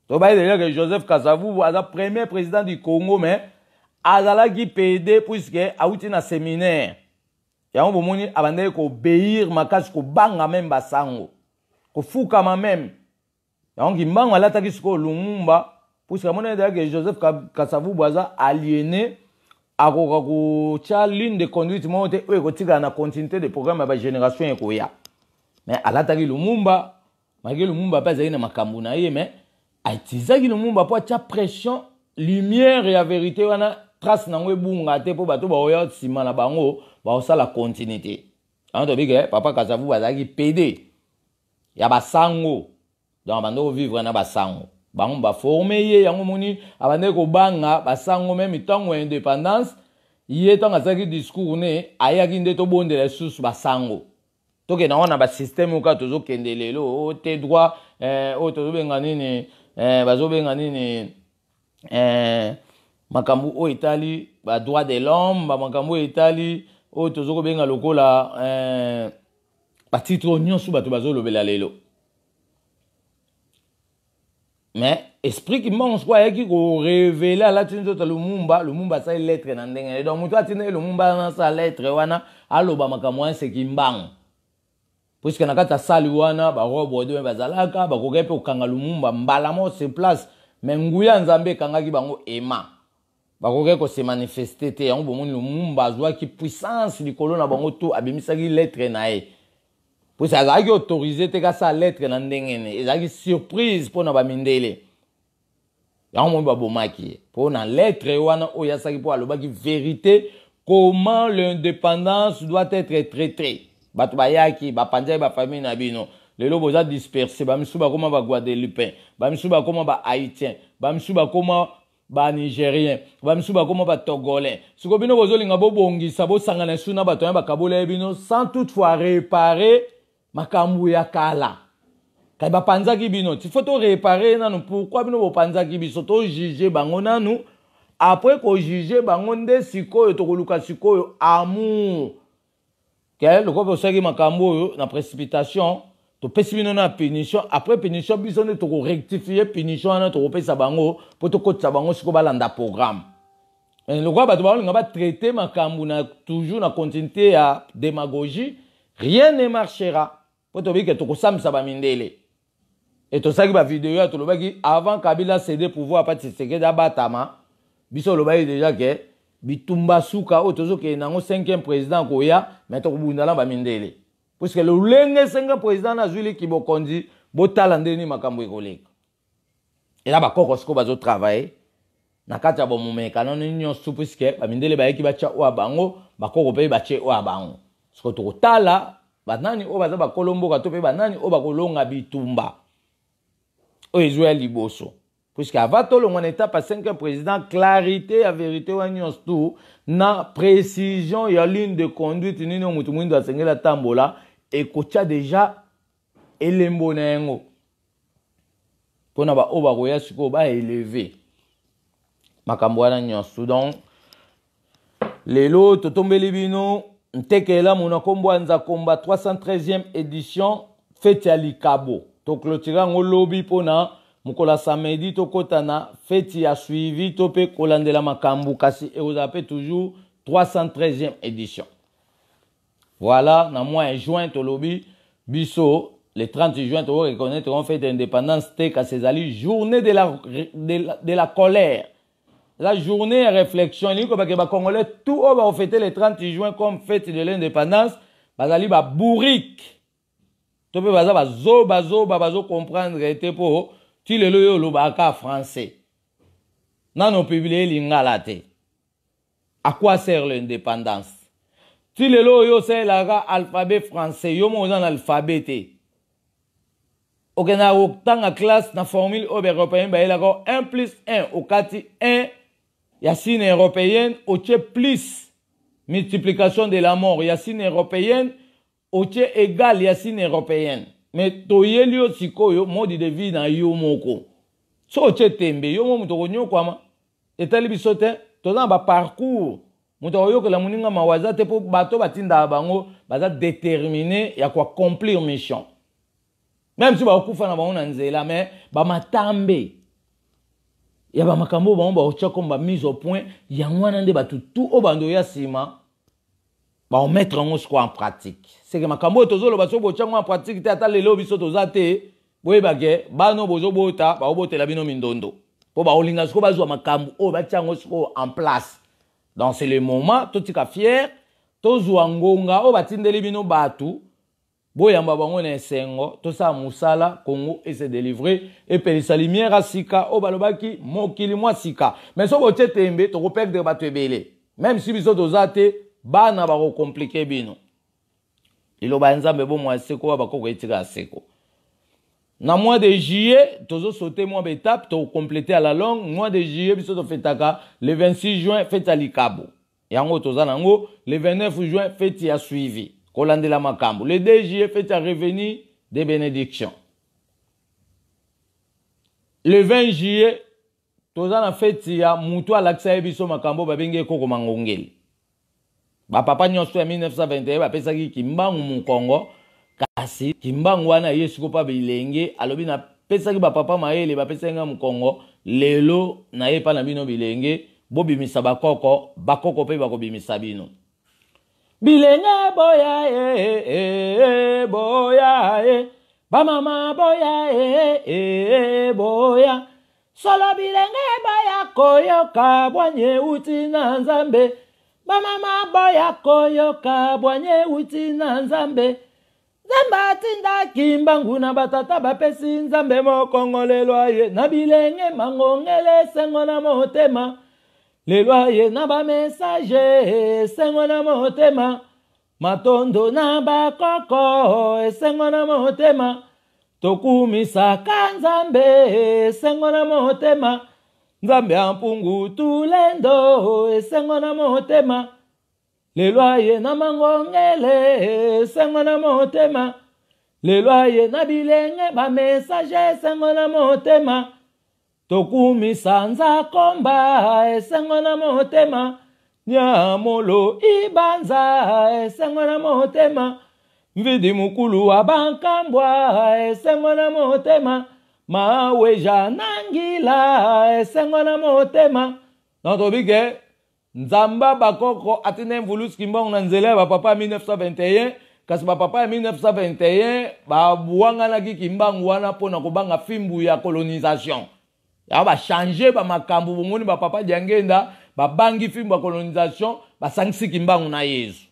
Tobayi déjà que Joseph Kasavubu aza premier président du Congo, mais azalaki PD puisque awuti na séminaire. Yango bomoni abandaki koobéir makasi, kobanga même basango, kofukama même. Yango Kimbangu alataki sikoyo Lumumba, puisque amoni ezalaki Joseph Kasavubu aza aliéné, akoka kotya ligne de conduite moko te oyo ekotikala na continuité de programme ya bagénération ekoya. Mais alataki Lumumba, malgré Lumumba mpe azalaki na makambo na ye, mais autiliseraki Lumumba mpo atya pression, lumière ya vérité wana, trace nango ebunga te, mpo bato baoya nsima na bango baosala continuité. Yango tobike papa Kasavubu azalaki PD ya basango, donc abandi kovivre na basango, bango baforme ye. Yango moni abandaki kobanga basango. Même ntango ya indépendance, ye ntango asalaki discours ne, ayaki nde tobondela lisusu basango, tokende yango na basystème oyo kaka tozokende lelo te, droit oyo tozobenga nini, bazobenga nini, makambo oyo etali badroit de l'homme, bamakambo oyo etali oyo tozokobenga lokola batitre oyo nyonso bato bazolobela lelo. Mais esprit Kimbangu sikoyo ayaki korévéler, alati nzoto Lumumba. Lumumba asali lettre na ndenge, donc moto atindaki Lumumba wana asala lettre wana, aloba makambo wana, c'est Kimbangu, puisque na kati ya sali wana baroi Baudouin bazalaka, bakokaki mpe kokanga Lumumba mbala moko sur place, mais nguya Nzambe ekangaki bango, ema bakokaki kose manifester te. Yango bomoni Lumumba azwaki puissance likolo na bango to abimisaki lettre na ye, puisque azalaki autorisé te kasala lettre na ndenge ne, ezalaki surprise mpo na bamindele. Yango moi babomaki ye mpo na lettre wana oyo asalaki, mpo alobaki vérité, comment l'indépendance doit être traitée. Bato bayaki, bapanzaki bafamille na bino, lelo boza dispersé, bamisusu bakóma baguadeloupéen, bamisusu bakóma bahaïtien, bamisusu bakóma banigérien, bamisusu bakóma batogolais. Sikoyo bino bozolinga bobongisa, bosangana esu na bato wana bakabola ye bino, sans toutefois réparer makambo ya kala. Kasi bapanzaki bino, ti faut toréparer nanu pourquoi bino bopanzaki biso, tojuger bango nanu. Après kojuger bango nde sikoyo tokoluka sikoyo amour ke lokola bosalaki makambo oyo na précipitation, topesi bino na punition. Après punition, biso nde tokorectifier punition wana, tokopesa bango mpo tokotisa bango sikoyo balanda programme. Lokola bato baolinga batraiter makambo na toujours na continuité ya démagogie, rien ne marchera, mpo toyebi ke tokosambisa bamindele. E tosalaki bavideo ya tolobaki avant Kabila cédé pouvoir pa Tshisekedi abatama, biso olobaki déjà ke bitumba suka oyo tozokende nango, cinquième président koya, mais tokobunda na bamindele, puisque lolenge cinquième président nazwiliki bokonzi, botala ndeni makambo ekoleka. Eza bakoko sikoyo bazotravailler na kati ya bomomeka nano nyonso, puisque bamindele bayeki batya oyo ya bango, bakoko mpe batie oyo ya bango. Sikoyo tokotala banani oyo baza bakolo mboka to mpe banani oyo bakolonga bitumba oyo ezwa ya liboso, puisque avant tolongwa na étape ya cinquième président, clarité ya vérité wana nyonso tu na précision ya ligne de conduite nini oyo motu mwindo asengeli atambola, ekotya déjà elembo na yango mpona baoyo bakoya sikoyo baélever makambo wana nyonso. Donc lelo totombeli bino nteke elamu na nkombo ya Nzakomba, 313e édition, fête ya likabo. Toclôturer yango lobi mpona mokolo ya samedi tokɔta na fête ya suivi to mpe kolandela makambo, kasi ekozala mpe toujours 313e édition. Voilà, na mois ya juin tolobi biso le 30 juin tokoreconnaître en fête indépendance te, kasi ezali journée de la colère, la journée ya réflexion. Elingi kobake bacongolais tout oyo bakofêter le 30 juin comme fête de l'indépendance bazali babourrique to mpe baza bazobazoba, bazocomprendre te, mpo ti lelo oyo olobaka français, nano publier lingala te, à quoi sert l'indépendance? Ti lelo oyo osalelaka alphabet français, yo moko oza na alphabet te, okendaka kotanga classe na formule oyo baeuropéen bayelaka 1 plus 1, okati 1 ya signe européenne, otie plus multiplication de la mort ya signe européenne, otie égal ya signe européenne. Mais toyeli yo sikoyo mode de vie na yo moko, so otie tembe, yo mo moto okonyokwama, etali biso te. Toza na baparcours, moto akoyokela moninga mawa aza te, mpo bato batindaka bango baza déterminé ya koaccomplir mission, même si bakokufa na bango na nzela. Mais bamatambe ya bamakambo oyo bango bakotia comme bamise au point, yango wana nde bato tu oyo bando ya nsima baomettre yango sikoyo en pratique. Seke makambo oyo tozoloba, soki botia yango en pratique te, ata lelo biso toza te, boyebake bana oyo bozobota baobotela bino mindondo, mpo baolinga sikoyo bazwa makambo oyo batia yango sikoyo en place. Donc c'est le moment totika fier, tozwa ngonga oyo batindeli bino bato, boyamba bango na esengo, tosala mosala, Congo ese délivre, epelisa lumière ya sika oyo balobaki, mokili mwa sika. Mais soki botie tembe, tokoperdre bato ebele. Même si biso toza te, bana bakocompliquer bino. Liloba ya Nzambe, bomoi ya seko oyo bakoko etika ya seko. Na mois de juillet, tozosauter mwa baétape, tokocompléter à la longue. Mois de juillet, biso tofetaka le 26 juin, fête ya likabo, yango toza nango. Le 29 juin, fête ya suivi, kolandela makambo. Le 2 juillet, fête ya revenu de bénédiction. Le 20 juillet, toza na fête ya mutu alakisa ye biso makambo, babengi ekoko Mangongeli. Bapapa nyonso ya 1921 bapesaki Kimbangu mokongo, kasi Kimbangu wana ye siko mpa bilenge alobi: "Napesaki bapapa mayele, bapesaki nga mokongo, lelo naye mpa na bino bilenge, bobimisa bakoko, bakoko mpe bakobimisa bino." Bilenge boya e, e, boya e, bamama boya e, e, boya solo. Bilenge boya koyoka bwanye euti na Nzambe, bamama boya koyoka bwanye euti na Nzambe. Nzambe atindaki mbangu na batata, bapesi Nzambe mokongo, lelo aye na bilenge mangongele, esengo na motema. Lelo aye na bamessage, esengo na motema. Matondo na bakoko, esengo na motema. Tokumisaka Nzambe, esengo na motema. Nzambe ya mpungu tulendo, esengo na motema. Lelo aye na mangongele, esengo na motema. Lelo aye na bilenge bamessage, esengo na motema. Tokumisa Nzakomba, esengo na motema. Nyamolo ibanza, esengo na motema. Mvidi mukulu wa bankambwa, esengo na motema. Maweja na ngila, esengo na motema. Donc tobi ke Nzambe bakoko atinda Mvuluzi Kimbangu na nzela ya bapapa ya 1921, kasi bapapa ya 1921 babwanganaki Kimbangu wana mpona kobanga fimbu ya colonisation. Yango bachanger bamakambo. Bomoni, bapapa Diangenda babangi fimbu ya colonisation, basangisi Kimbangu na Yezu.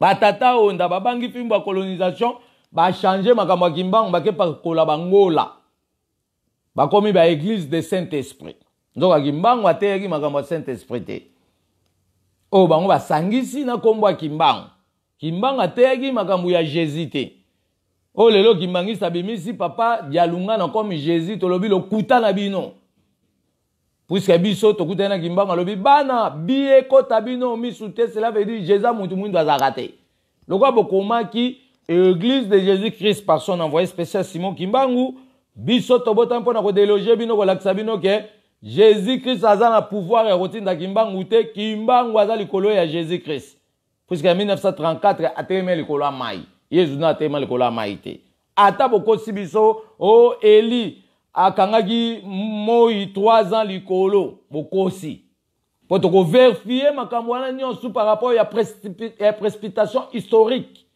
Batata Onda babangi fimbu ya colonisation, bachanger makambo ya Kimbangu, bake pakola bangola, bakomi baéglise de Saint Esprit. Nzoka Kimbangu ateyaki makambo ya Saint Esprit te, oyo bango basangisi na nkombo ya Kimbangu. Kimbangu ateyaki makambo ya Jésus te, oyo lelo kimbangisi abimisi papa Dialungana comme Jésus. Tolobi lokuta na bino, puisque biso tokutani na Kimbangu, alobi: "Bana biekota bino misu te." Cela veut dire Jésus mutu mwindu azalaka te. Lokola bokomaki Église de Jésus Christ par son envoyé spécial Simon Kimbangu, biso tobotami mpona kodéloger bino, kolakisa bino ke Jésus Christ aza na pouvoir ya kotinda Kimbangu te. Kimbangu aza likolo ya Jésus Christ, puisque ya 1934 atelemi likolo ya mai, Yezu na atelema likolo ya mai te. Ata bokosi biso o Eli akangaki moi 3 ans likolo, bokosi, mpo tokovérifier makambo wana nyonso par rapport ya précipitation historique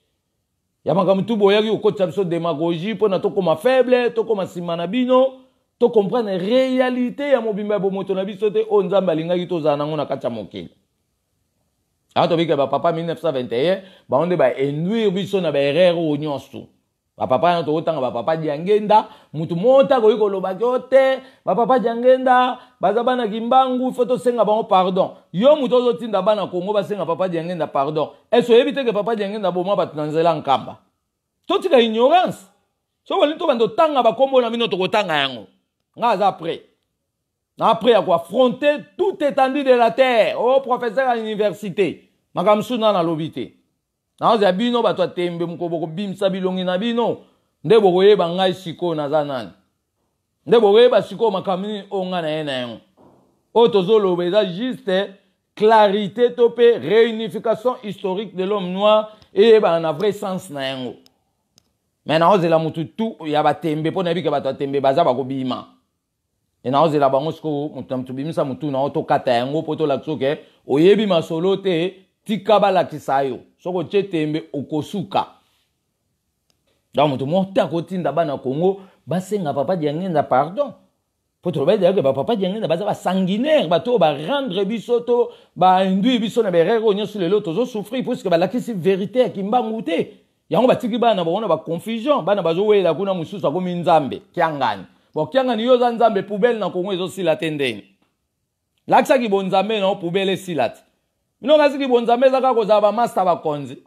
ya makambo tu boyaki kokotisa biso démagogie mpona tokóma faible, tokóma nsima na bino, tocomprendre réalité ya mobimba ya bomoto na biso te oyo Nzambe alingaki tozala nango na kati ya mokili. Awa tobika bapapa 1921, bango nde bainduire biso na baerreur oyo nyonso. Bapapa wana tokotanga bapapa Diangenda, mutu moko akoki kolobaki o te bapapa Diangenda baza bana Kimbangu, faut tosenga bango pardon. Yo mutu ozotinda bana Kongo basenga papa Diangenda pardon, ese oyebi te ke papa Diangenda boma bato na nzela Nkamba? Totika ignorance. So bolingi tobanda otanga bakombo na bino, tokotanga yango. Nga aza prêt na prêt ya koaffronter toute étendue de la terre. O professeur ya université, makambo mosusu na nalobi te. Naozela bino bato ya tembe, moko bokobimisa bilongi na bino nde bokoyeba ngai sikoyo naza nani, nde bokoyeba sikoyo makambo nini oyo ngai na ye na yango. Oyo tozoloba eza juste clarité to mpe réunification historique de l'homme noir eyebana na vrai sens na yango. Mais naozela mutu tu ya batembe mpo nayebi ke bato ya tembe baza bakobima. E naozela bango sikoyo moto na moto bimisa motu na yo tokata yango mpo tolakisa oke oyebi masolo te, tika balakisa yo. Soki otie tembe okosuka. Donc moto moko te akotinda bana Congo basenga papa Diangienda pardon. Po toloba ete ba papa Diangienda baza ba sanguinaire, bato oyo ba rendre biso to ba induire biso na ba erreur oyo nyonso lelo tozo souffrir puisque balakisi verite ya Kimbangu te. Yango batiki bana na bango na ba confusion, bana bazowela kuna mosusu akomi Nzambe, Kiangani. Bon, Kiangani yo oza Nzambe, poubelle na Congo ezosila te ndenge. Lakisa kibonzambe na yo, poubelle esila te. Bino kasi kibonzambe eza kaka kozala ba master bakonzi.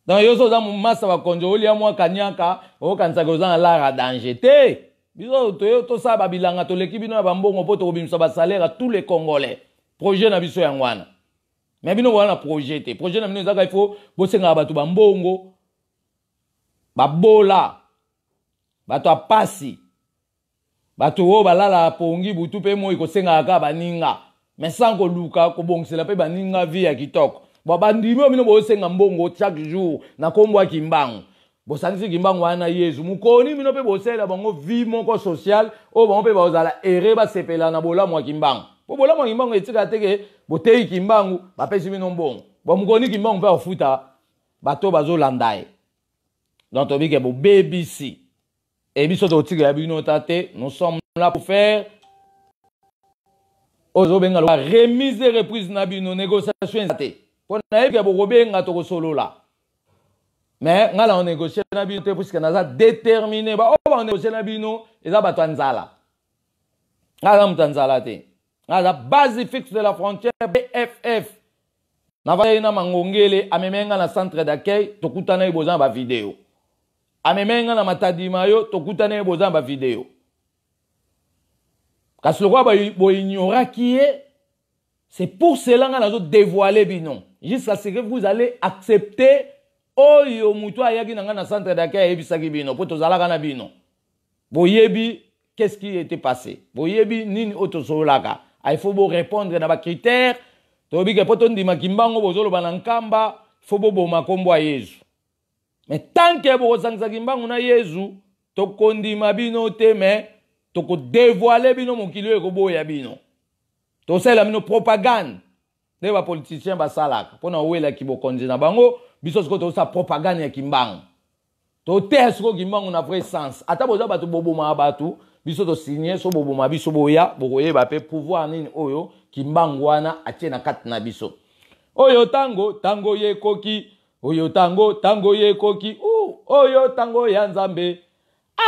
Donc yo oza masta bakonzi olia mwa kaniaka okanisaka oza na lara danger te. Biso toyo tosala ba bilanga toleki bino na bambongo mpo tokobimisa ba salaire à tous les Congolais. Projet na biso yango wana. Mais bino boza na projet te. Projet na bino ezaka il faut bosengaka bato bambongo, babola, bato ya pasi. Bato oyo balalaka pongi butu mpe moi kosengaka kaka baninga, mais sans koluka kobongisela mpe baninga vie ya kitoko. Bon, bandimi oyo bino bosenga mbongo chaque jour na kombo ya Kimbangu, bosangisi Kimbangu wana na Yezu mokoni bino mpe bosalela bango vie moko sociale oyo bango mpe bazala heureux, basepela na bolamu ya Kimbangu. Po bolamu ya Kimbangu etikala te ke boteyi Kimbangu bapesi bino mbongo. Bon, mokoni Kimbangu mpe akofuta bato bazolanda ye. Donc toyebi ke bobebisi. Et biso tokotikela bino ta te, nous sommes là pour faire oyo ozobenga lokola remise et reprise na bino, négociation eza te. Mpo nayebi ke bokobenga tokosolola. Mais nga na négocier na bino te puisque naza déterminé. Ba oyo ba négocier na bino eza bato ya nzala. Nga aza moto ya nzala te. Nga aza base fixe de la frontière BFF. Navandaki na Mangongele, amemaki nga na centre d'accueil, tokutanaki boza na ba video. Amemaki nga na Matadi Mayo, tokutanaki boza na ba video. Kasi lokola boignoraki ye, c'est pour cela nga nazo dévoiler bino jusqu'à ce que vous allez accepter oyo moto ayaki na nga na centre d'accueil ayebisaki bino, po tozalaka na bino. Boyebi qu'est-ce qui était passé, boyebi nini oyo tosololaka. Il faut bo répondre na ba critères. Toyebi ke po tondima Kimbangu bozoloba na Nkamba, faut boboma kombo ya Yezu. Mais tant que bokosangisa Kimbangu na Yezu, tokondima bino te, mais tokodévoiler bino mokili oyo ekoboya bino. Tosalela bino propagande nde ba politiciens basalaka mpona owelaki bokonzi na bango. Biso sikoyo tozosala propagande ya Kimbangu, toteya sikoyo Kimbangu na vrai sens. Ata boza bato bobomaka bato, biso tosigne so boboma biso, boya bokoyeba mpe pouvoir nini oyo Kimbangu wana atie na kati na biso. Oyo tango tango yekoki, oyo tango tango yekoki, oyo tango ya Nzambe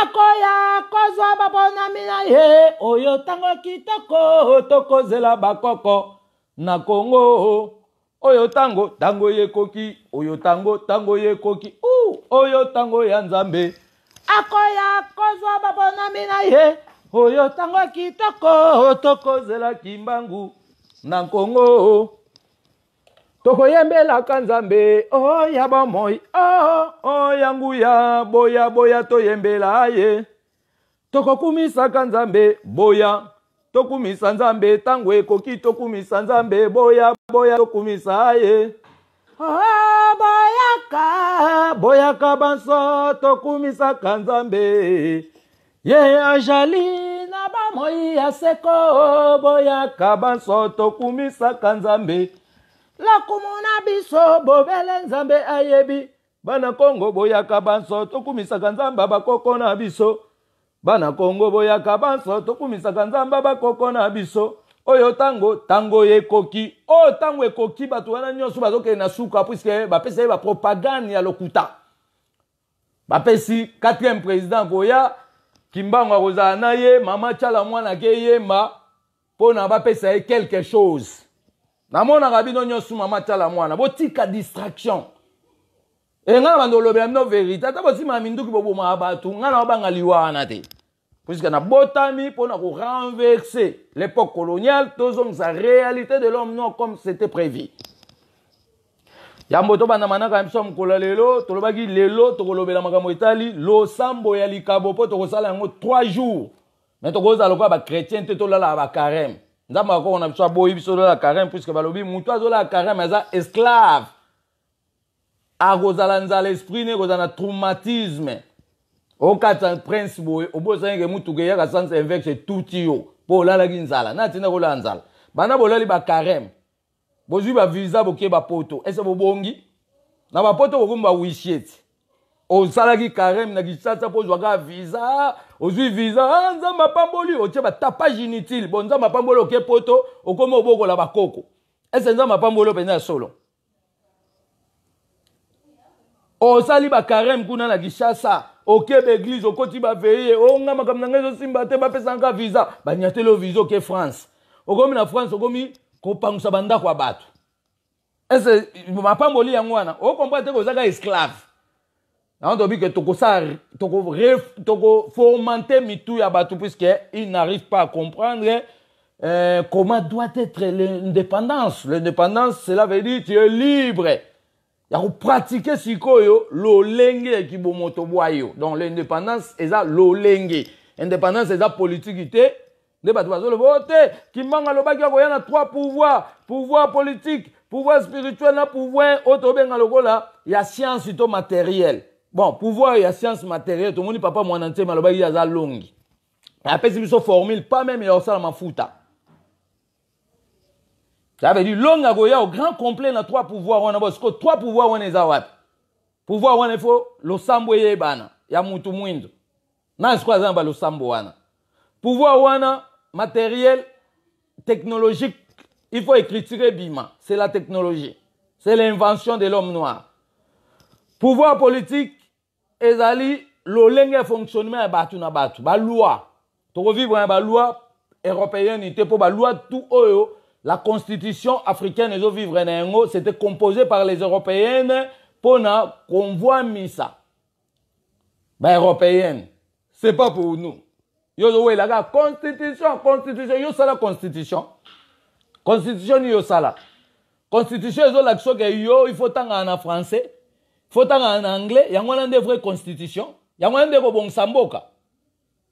akoya kozwa baponami na ye. Oyo tango kitoko tokozela bakoko na Kongo. Oyo tango tango yekoki, oyo tango tango yekoki, oyo tango ya Nzambe akoya kozwa baponami na ye. Oyo tango kitoko tokozela Kimbangu na Kongo. Tokoyembelaka Nzambe oya bomoi, oya nguya, boya boya toyembela ye. Tokokumisaka Nzambe, boya tokumisa Nzambe, tango ekoki tokumisa Nzambe, boya boya tokumisa ye. Oh, boyaka boyaka banso tokumisaka Nzambe, ye ajali na bomoi ya seko. Boyaka banso tokumisaka Nzambe, lokumu na biso bobele Nzambe ayebi. Bana Kongo boyaka banso tokumisaka Nzambe bakoko na biso. Bana Kongo boyaka banso tokumisaka Nzambe bakoko na biso. Oyo tango tango ekoki, oyo tango ekoki, bato wana nyonso bazokende na suka puisque bapesi ye ba propagande ya lokuta. Bapesi 4e président koya, Kimbangu akozala na ye, mama Tshala mwana ke yemba mpona bapesa ye quelque chose. Namonaka bino nyonso mama Tshala mwana, botika distraction. E nga na bando olobela bino vérité, ata bosima minduki bobomaka bato, nga na obanga liwa wana te. Puisque nabotami mpona ko renverser l'époque coloniale, tozongisa réalité de l'homme noir comme c'était prévu. Yambo tobanda manaka ya biso ya mokolo ya lelo, tolobaki lelo tokolobela makambo etali losambo ya likabo mpo tokosala yango 3 jours. Mais tokozala lokola bachrétien te, tolalaka bacarême. Nzambe akoko na biso aboyi biso tolala carême, puisque balobi motu azolala carême aza esclave, akozala nzala, esprit ne ekozala na traumatisme. Okata prince boye, obosani ke mutuka eyaka sens inverse, etuti yo mpo olalaki nzala. Na ntina kolala nzala, banda bolali bacarême, bozwi bavisa, boke bapoto, ese bobongi na bapoto, bokomi bahuissier ti. Osalaki carême na Kinshasa mpo ozwaka visa, ozwi visa, ah, Nzambe apamboli, otie batapage inutile. Bon, Nzambe apamboli, oke poto, okomi obokola bakoko, ese Nzambe apamboli mpenza ya solo? Osali bacarême kuna na Kinshasa, oke baeglise, okoti baveille, onga makambo na ngai ezosimba te, bapesanga visa, banyateli yo visa, oke France, okomi na France, okomi kopangusa bandako ya bato. Ese mapamboli yango wana? Okomprendre te, kozaka esclave. Yango tobi ke tokosala, tokoformate mitu ya bato, puisque il n'arrive pas à comprendre comment doit être l'indépendance. L'indépendance, cela veut dire tu es libre ya kopratike sikoyo lolenge ya kibomoto bwa yo. Donc l'indépendance eza lolenge, indépendance eza politiki te. Nde bato bazoloba o te, Kimbangu alobaki akoya na trois pouvoir: pouvoir politique, pouvoir spirituel na pouvoir oyo tobenga lokola ya science to matériel. Bon, pouvoir ya science matériel, tomoni papa Mwana Nsemi alobaki ye aza longi, apesi biso formule pas même ya kosala mafuta. Ça veut dire longi akoya au grand complet na trois pouvoir wana. Bo sikoyo trois pouvoir wana eza wapi? Pouvoir wana, ifo losambo eyebana ya mutu mwindo na sikoyo aza na balosambo wana. Pouvoir wana matériel, technologique, il faut écriture ebima, c'est la technologie, c'est l'invention de l'homme noir. Pouvoir politique ezali lolenge ya fonctionnement ya bato na bato, baloi. Tokovivre na baloi européenne te, mpo baloi tout oyo la constitution africaine ezovivre na yango, c'était composé par les européennes mpona konvwamisa baeuropéenne. C'est pas pour nous. Yo ozowelaka constitution, constitution, yo osala constitution, constitution nini yosala? Constitution ezolakisa ke yo il faut tangana na français, faut tangana na anglais. Yango wana nde vraie constitution? Yango wana nde kobongisa mboka?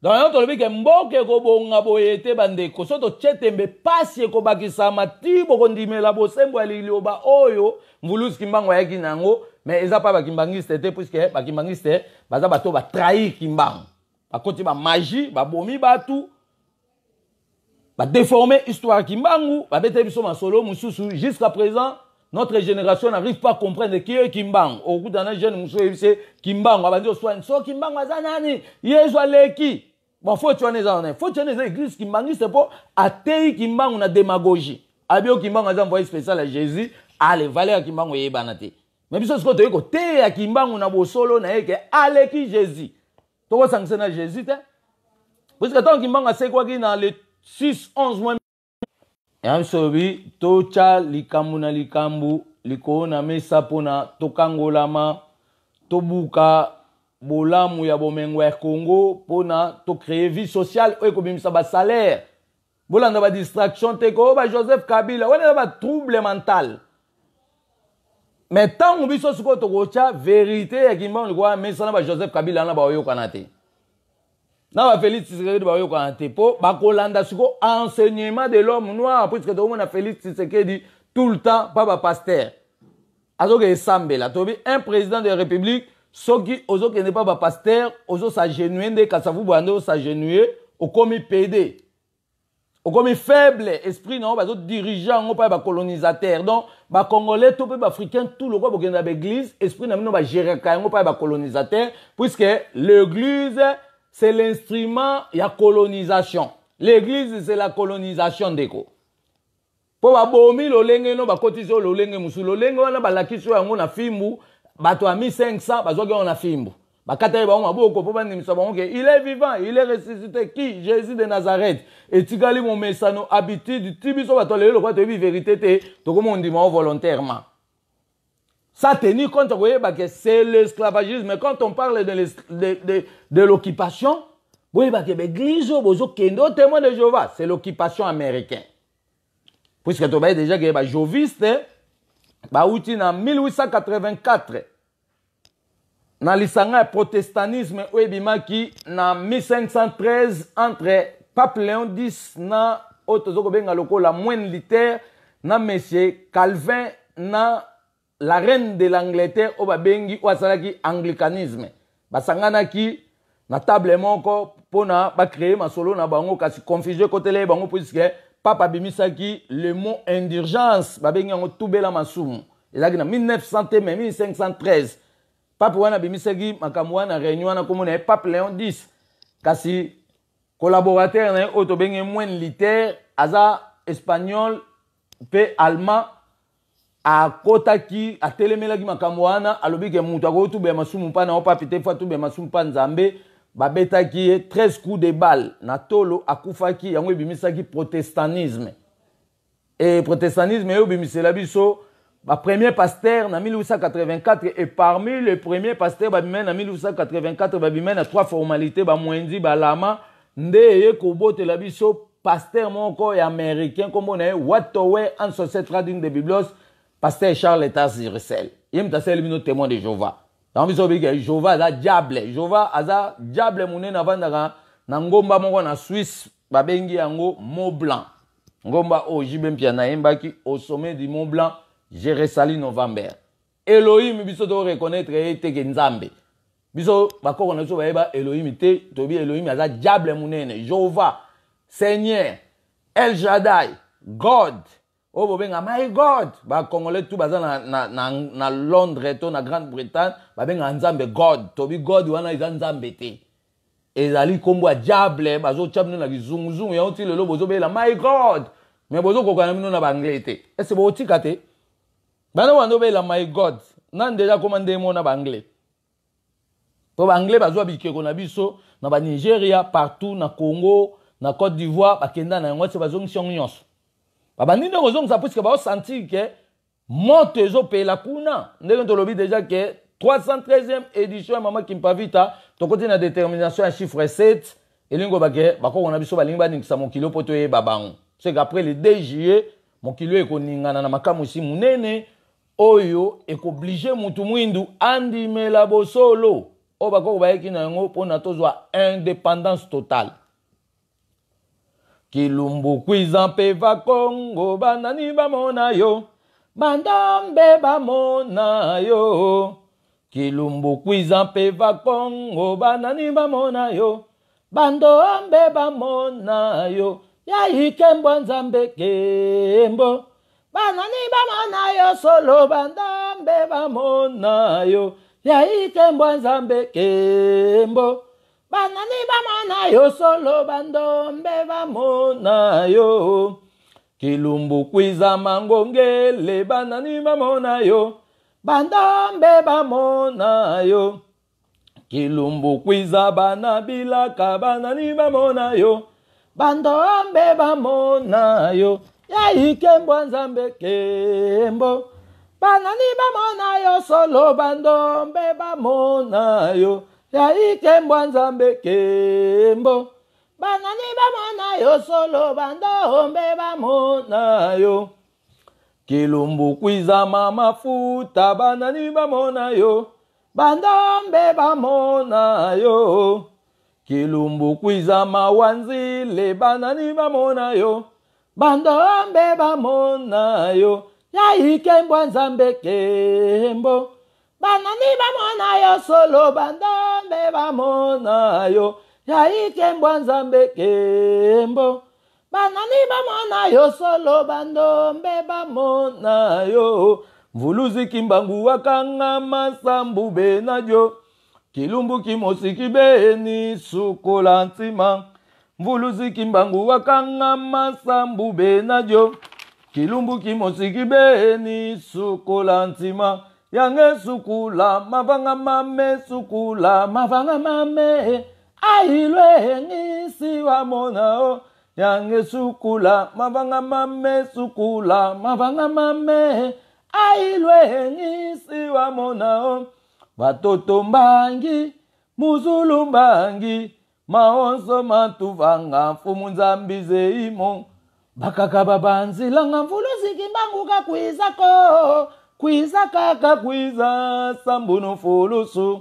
Donc yango tolobi ke mboka ekobonga boye te, bandeko. So totie tembe, pasi ekobakisama ti bokondimela bosembo ya liloba oyo Mvuluzi Kimbangu ayaki na yango. Mais eza mpa bakimbangiste te, puisque bakimbangiste baza bato batrahir Kimbangu, bakoti bamagie, babomi bato, badéforme histoire Kimbangu, babeteli biso masolo mosusu. Jusqu'à présent, notre génération n'arrive pas à comprendre qui est Kimbangu. Okutana na jeune mosusu, oyebisi Kimbangu, abandi oswani so Kimbangu aza nani, Yesu aleki. Bon, faute wana eza wana, faute wana eza église kimbangiste, mpo ateyi Kimbangu na démagogie. Abi o Kimbangu aza envoyé spécial ya Jésus. Ale valeur ya Kimbangu eyebana te. Mais biso sikoyo toyei koteya Kimbangu na bosolo na ye ke aleki Jésus, tokosangisa na Jésus te, puisque ntango Kimbangu asekwaki na le 6 11 mois ya biso, lobi totya likambo na likambo likolo na mesa mpona tokangolama, tobuka bolamu ya bomengo ya Congo, mpona tocréer vie sociale oyo ekobimisa basalaire. Bolanda badistraction te ko ba Joseph Kabila wana, eza batrouble mental. Mais ntango biso sikoyo tokotya vérité ya Kimbangu likolo ya mesa, na ba Joseph Kabila wana baoyokana te, na ba Félix Tshisekedi baoyokana te, mpo bakolanda sikoyo enseignement de l'homme noir, puisque tokomona Félix Tshisekedi tout le temps pa bapasteur azoke esambela. Toyebi un président de la République, soki ozokende mpa bapasteur, ozos'agenouiller nde Kasavubu nde os'agenouiller, okomi pd, okomi faible esprit na yo, bazodirige yango mpa ya bacolonisateur. Donc bacongolais to mpe baafricain tout, lokola bokende na baeglise, esprit na bino bagéraka yango mpa ya bacolonisateur, puisque l'église, c'est l'instrument ya colonisation. L'église, c'est la colonisation, ndeko, mpo babomi lolenge no, bakotisi oyo lolenge mosusu. Lolenge wana balakisi oyo yango na fimbu. Bato ya 1500 bazwaki yango na fimbu, bakataki bango maboko mpo bandimisa bango ke il est vivant, il est ressuscité. Qui? Jésus de Nazareth. Etikali momesano, habitude, ti biso bato lelo, lokola toyebi vérité te, tokomi ondima o volontairement, ça tenir compte koyeba ke c'est l'esclavagisme. Quand on parle de l'occupation, boyeba ke baeglise oyo bozokende o Témoin de Jéhovah, c'est l'occupation américaine, puisque tobaye déjà ke bajéhoviste bauti na 1884 na lisanga ya protestantisme oyo ebimaki na 1513 entre Pape Léon X na oyo tozo kobenga lokola Moine Luther na Monsieur Calvin na la reine de l'Angleterre oyo babengi oyo asalaki anglicanisme, basanganaki na table moko mpona bacreye masolo na bango, kasi confusion ekotela ye bango puisque pape abimisaki le mot indulgence, babengi yango tubela masumu. Ezalaki na 1900 te mais 1513. Pape wana abimisaki makambo wana réunion wana, komona ye Pape Léon X, kasi collaborateur na ye oyo tobengi Moine Luther aza espagnol mpe allemand, akotaki atelemelaki makambo wana, alobi ke moto akoki tubela masumu mpa na yo pape te, fo atubela masumu mpa Nzambe. Babetaki ye 13 coups de balle na tolo, akufaki. Yango ebimisaki protestantisme. E protestantisme eyo ebimisela biso bapremier pasteur na 1884. Et parmi les premiers pasteurs babimai na 1884, babimai na trois formalités, bamwendi balama nde eye kobotela biso pasteur moko ya américain, nkombo na ye Watowe Ansose Trading de Biblos, pasteur Charles Taze Russell. Ye moto asaleli bino Témoin de Jéhovah. Yango biso obiki Jéhovah aza diable. Jéhovah aza diable monene, avandaka na ngomba moko na Suisse, babengi yango Mont Blanc, ngomba oyo JB Mpiana ayembaki "Au sommet du Mont Blanc, je resali november". Elohim, biso to reconnaître ye te ke Nzambe. Biso bakoko na biso bayeba Elohim te. Toyebi Elohim aza diable monene. Jéhovah, Seigneur, El Shaddai, God oyo bobenga my God. Bacongolais tu baza na Londres to na Grande Bretagne babengaka Nzambe God. Tobi God wana eza Nzambe te, ezali nkombo ya diable. Bazotya bino na kizunguzungu yango ti lelo bozobela my God, mais bozokoka na bino na baanglais te. Ese bokotika te bana wana obela my God nani deja koma ndenge moko na baanglais? Po baanglais bazwa bikeko na biso na banigeria, partout na Congo, na Côte d'Ivoire, bakenda na yango ti bazongisi yango nyonso. Babandi nde kozongisa puisque baosentir ke moto ezopela kuna. Ndenge tolobi deja ke 313e édition ya Mama Kimpavita, tokoti na détermination ya chiffre 7. Elingi kobake bakoko na biso balingi baningisa mokili mpo toyeba bango. C'est qu'après le 2 juillet, mokili oyo ekoningana na makamwisi monene oyo ekoobliger mutu mwindu andimela bosolo oyo bakoko bayeki na yango mpona tozwa indépendance totale. Kilumbu kwiza mpe Vakongo, banani bamona yo? Bandombe bamona yo. Kilumbu kwiza mpe Vakongo, banani bamona yo? Bandombe bamona yo. Ya ikembo Nzambe kembo, banani bamona yo solo? Bandombe bamona yo. Ya ikembo Nzambe kembo, banani bamona yo solo? Bandombe bamona yo. Kilumbu kwiza mangongele, banani bamona yo? Bandombe bamona yo. Kilumbu kwiza bana bilaka, banani bamona yo? Bandombe bamona yo. Ya ikembwa Nzambe kembo, banani bamona yo solo? Bandombe bamona yo. Ya ikembwa Nzambe kembo, banani bamona yo solo? Bandombe bamona yo. Kilumbu kwiza mama futa, banani bamona yo? Bandombe bamona yo. Kilumbu kwiza mawanzile, banani bamona yo? Bandombe bamona yo. Ya ikembwa Nzambe kembo, banani bamona yo solo? Bandombe bamona yo. Ya ikembwa Nzambe kembo, banani bamona yo solo? Bandombe bamona yo. Mvuluzi Kimbangu wakanga masambu benadio, kilumbu kimosiki beni sukola ntima. Mvuluzi Kimbangu wakanga masambu benadio, kilumbu kimosiki beni sukola ntima. Yange sukula mavanga mame, sukula mavanga mame, ailwe ngisi wamona o. Yange sukula mavanga mame, sukula mavanga mame, ailwe ngisi wamona o. Batoto mbangi muzulu mbangi maonso matuvanga mfumu Nzambi zeimo bakaka babanzilanga. Mvuluzi Kimbangu kakwizako kwiza kaka kwiza sambunu fulusu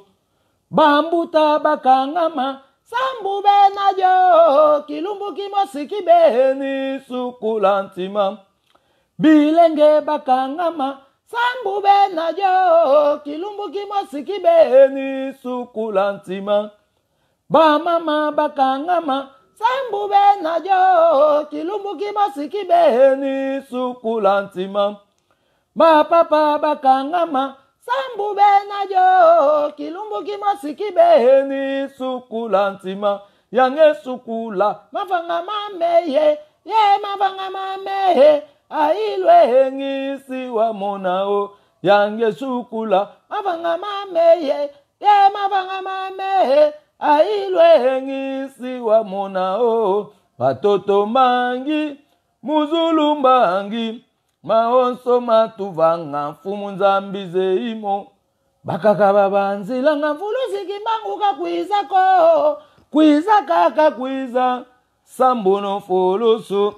bambuta bakangama. Sambu bena yo kilumbu kimosi kibeni sukula ntima bilenge bakangama sambu bena yo kilumbu kimosi kibeni sukula ntima bamama bakangama sambu bena yo kilumbu kimosi kibeni sukula ntima bapapa bakangama sambu bena yo kilumbu kimosi kibeni sukula ntima yange sukula mavanga mameye ye mavanga mameye ailwe ngisi wa monao yange sukula mavanga mameye ye mavanga mameye ailwe ngisi wa monao batoto mangi muzulu mbangi maonso matuvanga mfumu nzambi zeimo bakaka babanzilanga mvuluzi kimbangu kakwizako kwiza kaka kwiza sambuno fulusu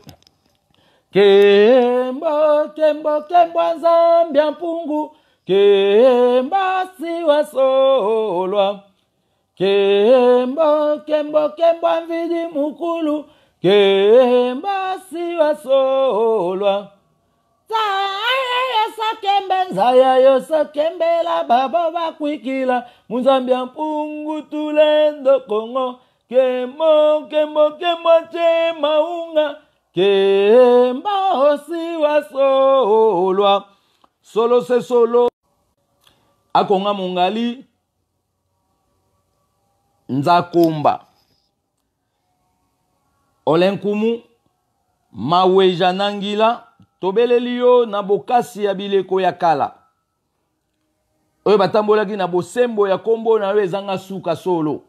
kembo kembo kembo nzambi mpungu kemba siwa solwa kembo kembo kembo mvidi mukulu kemba siwa solwa sakembe nzaya yo sakembela baba bakwikila munzambi ya mpungu tulendo kongo kembo kembo kembo che maunga kemba osiwa solwa solo se solo akonga mongali nzakomba olenkumu maweja nangila tobeleli yo na bokasi ya bileko ya kala oyo batambolaki na bosembo ya kombo na yo ezanga suka solo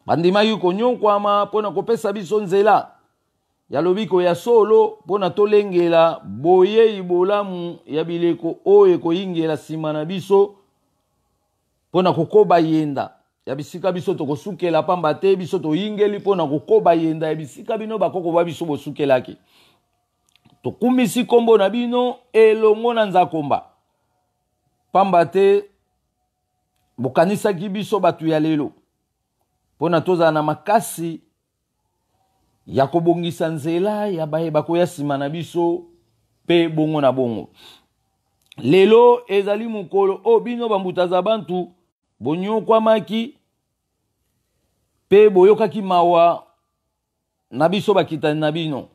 bandimaki konyokwama mpo na kopesa biso nzela ya lobiko ya solo mpo na tolengela boyei bolamu ya bileko oyo ekoyingela nsima na biso mpo na kokoba yenda ya bisika biso tokosukela pamba te biso toyingeli mpo na kokoba yenda ya bisika bino bakoko ba biso bosukelaki. Tokumisi kombo na bino elongo na nzakomba pamba te bokanisaki biso bato ya lelo mpo na tozala na makasi ya kobongisa nzela ya baye bakoya nsima na biso mpe bongo na bongo. Lelo ezali mokolo oyo bino bambuta za bantu bonyokwamaki mpe boyokaki mawa na biso bakitani na bino.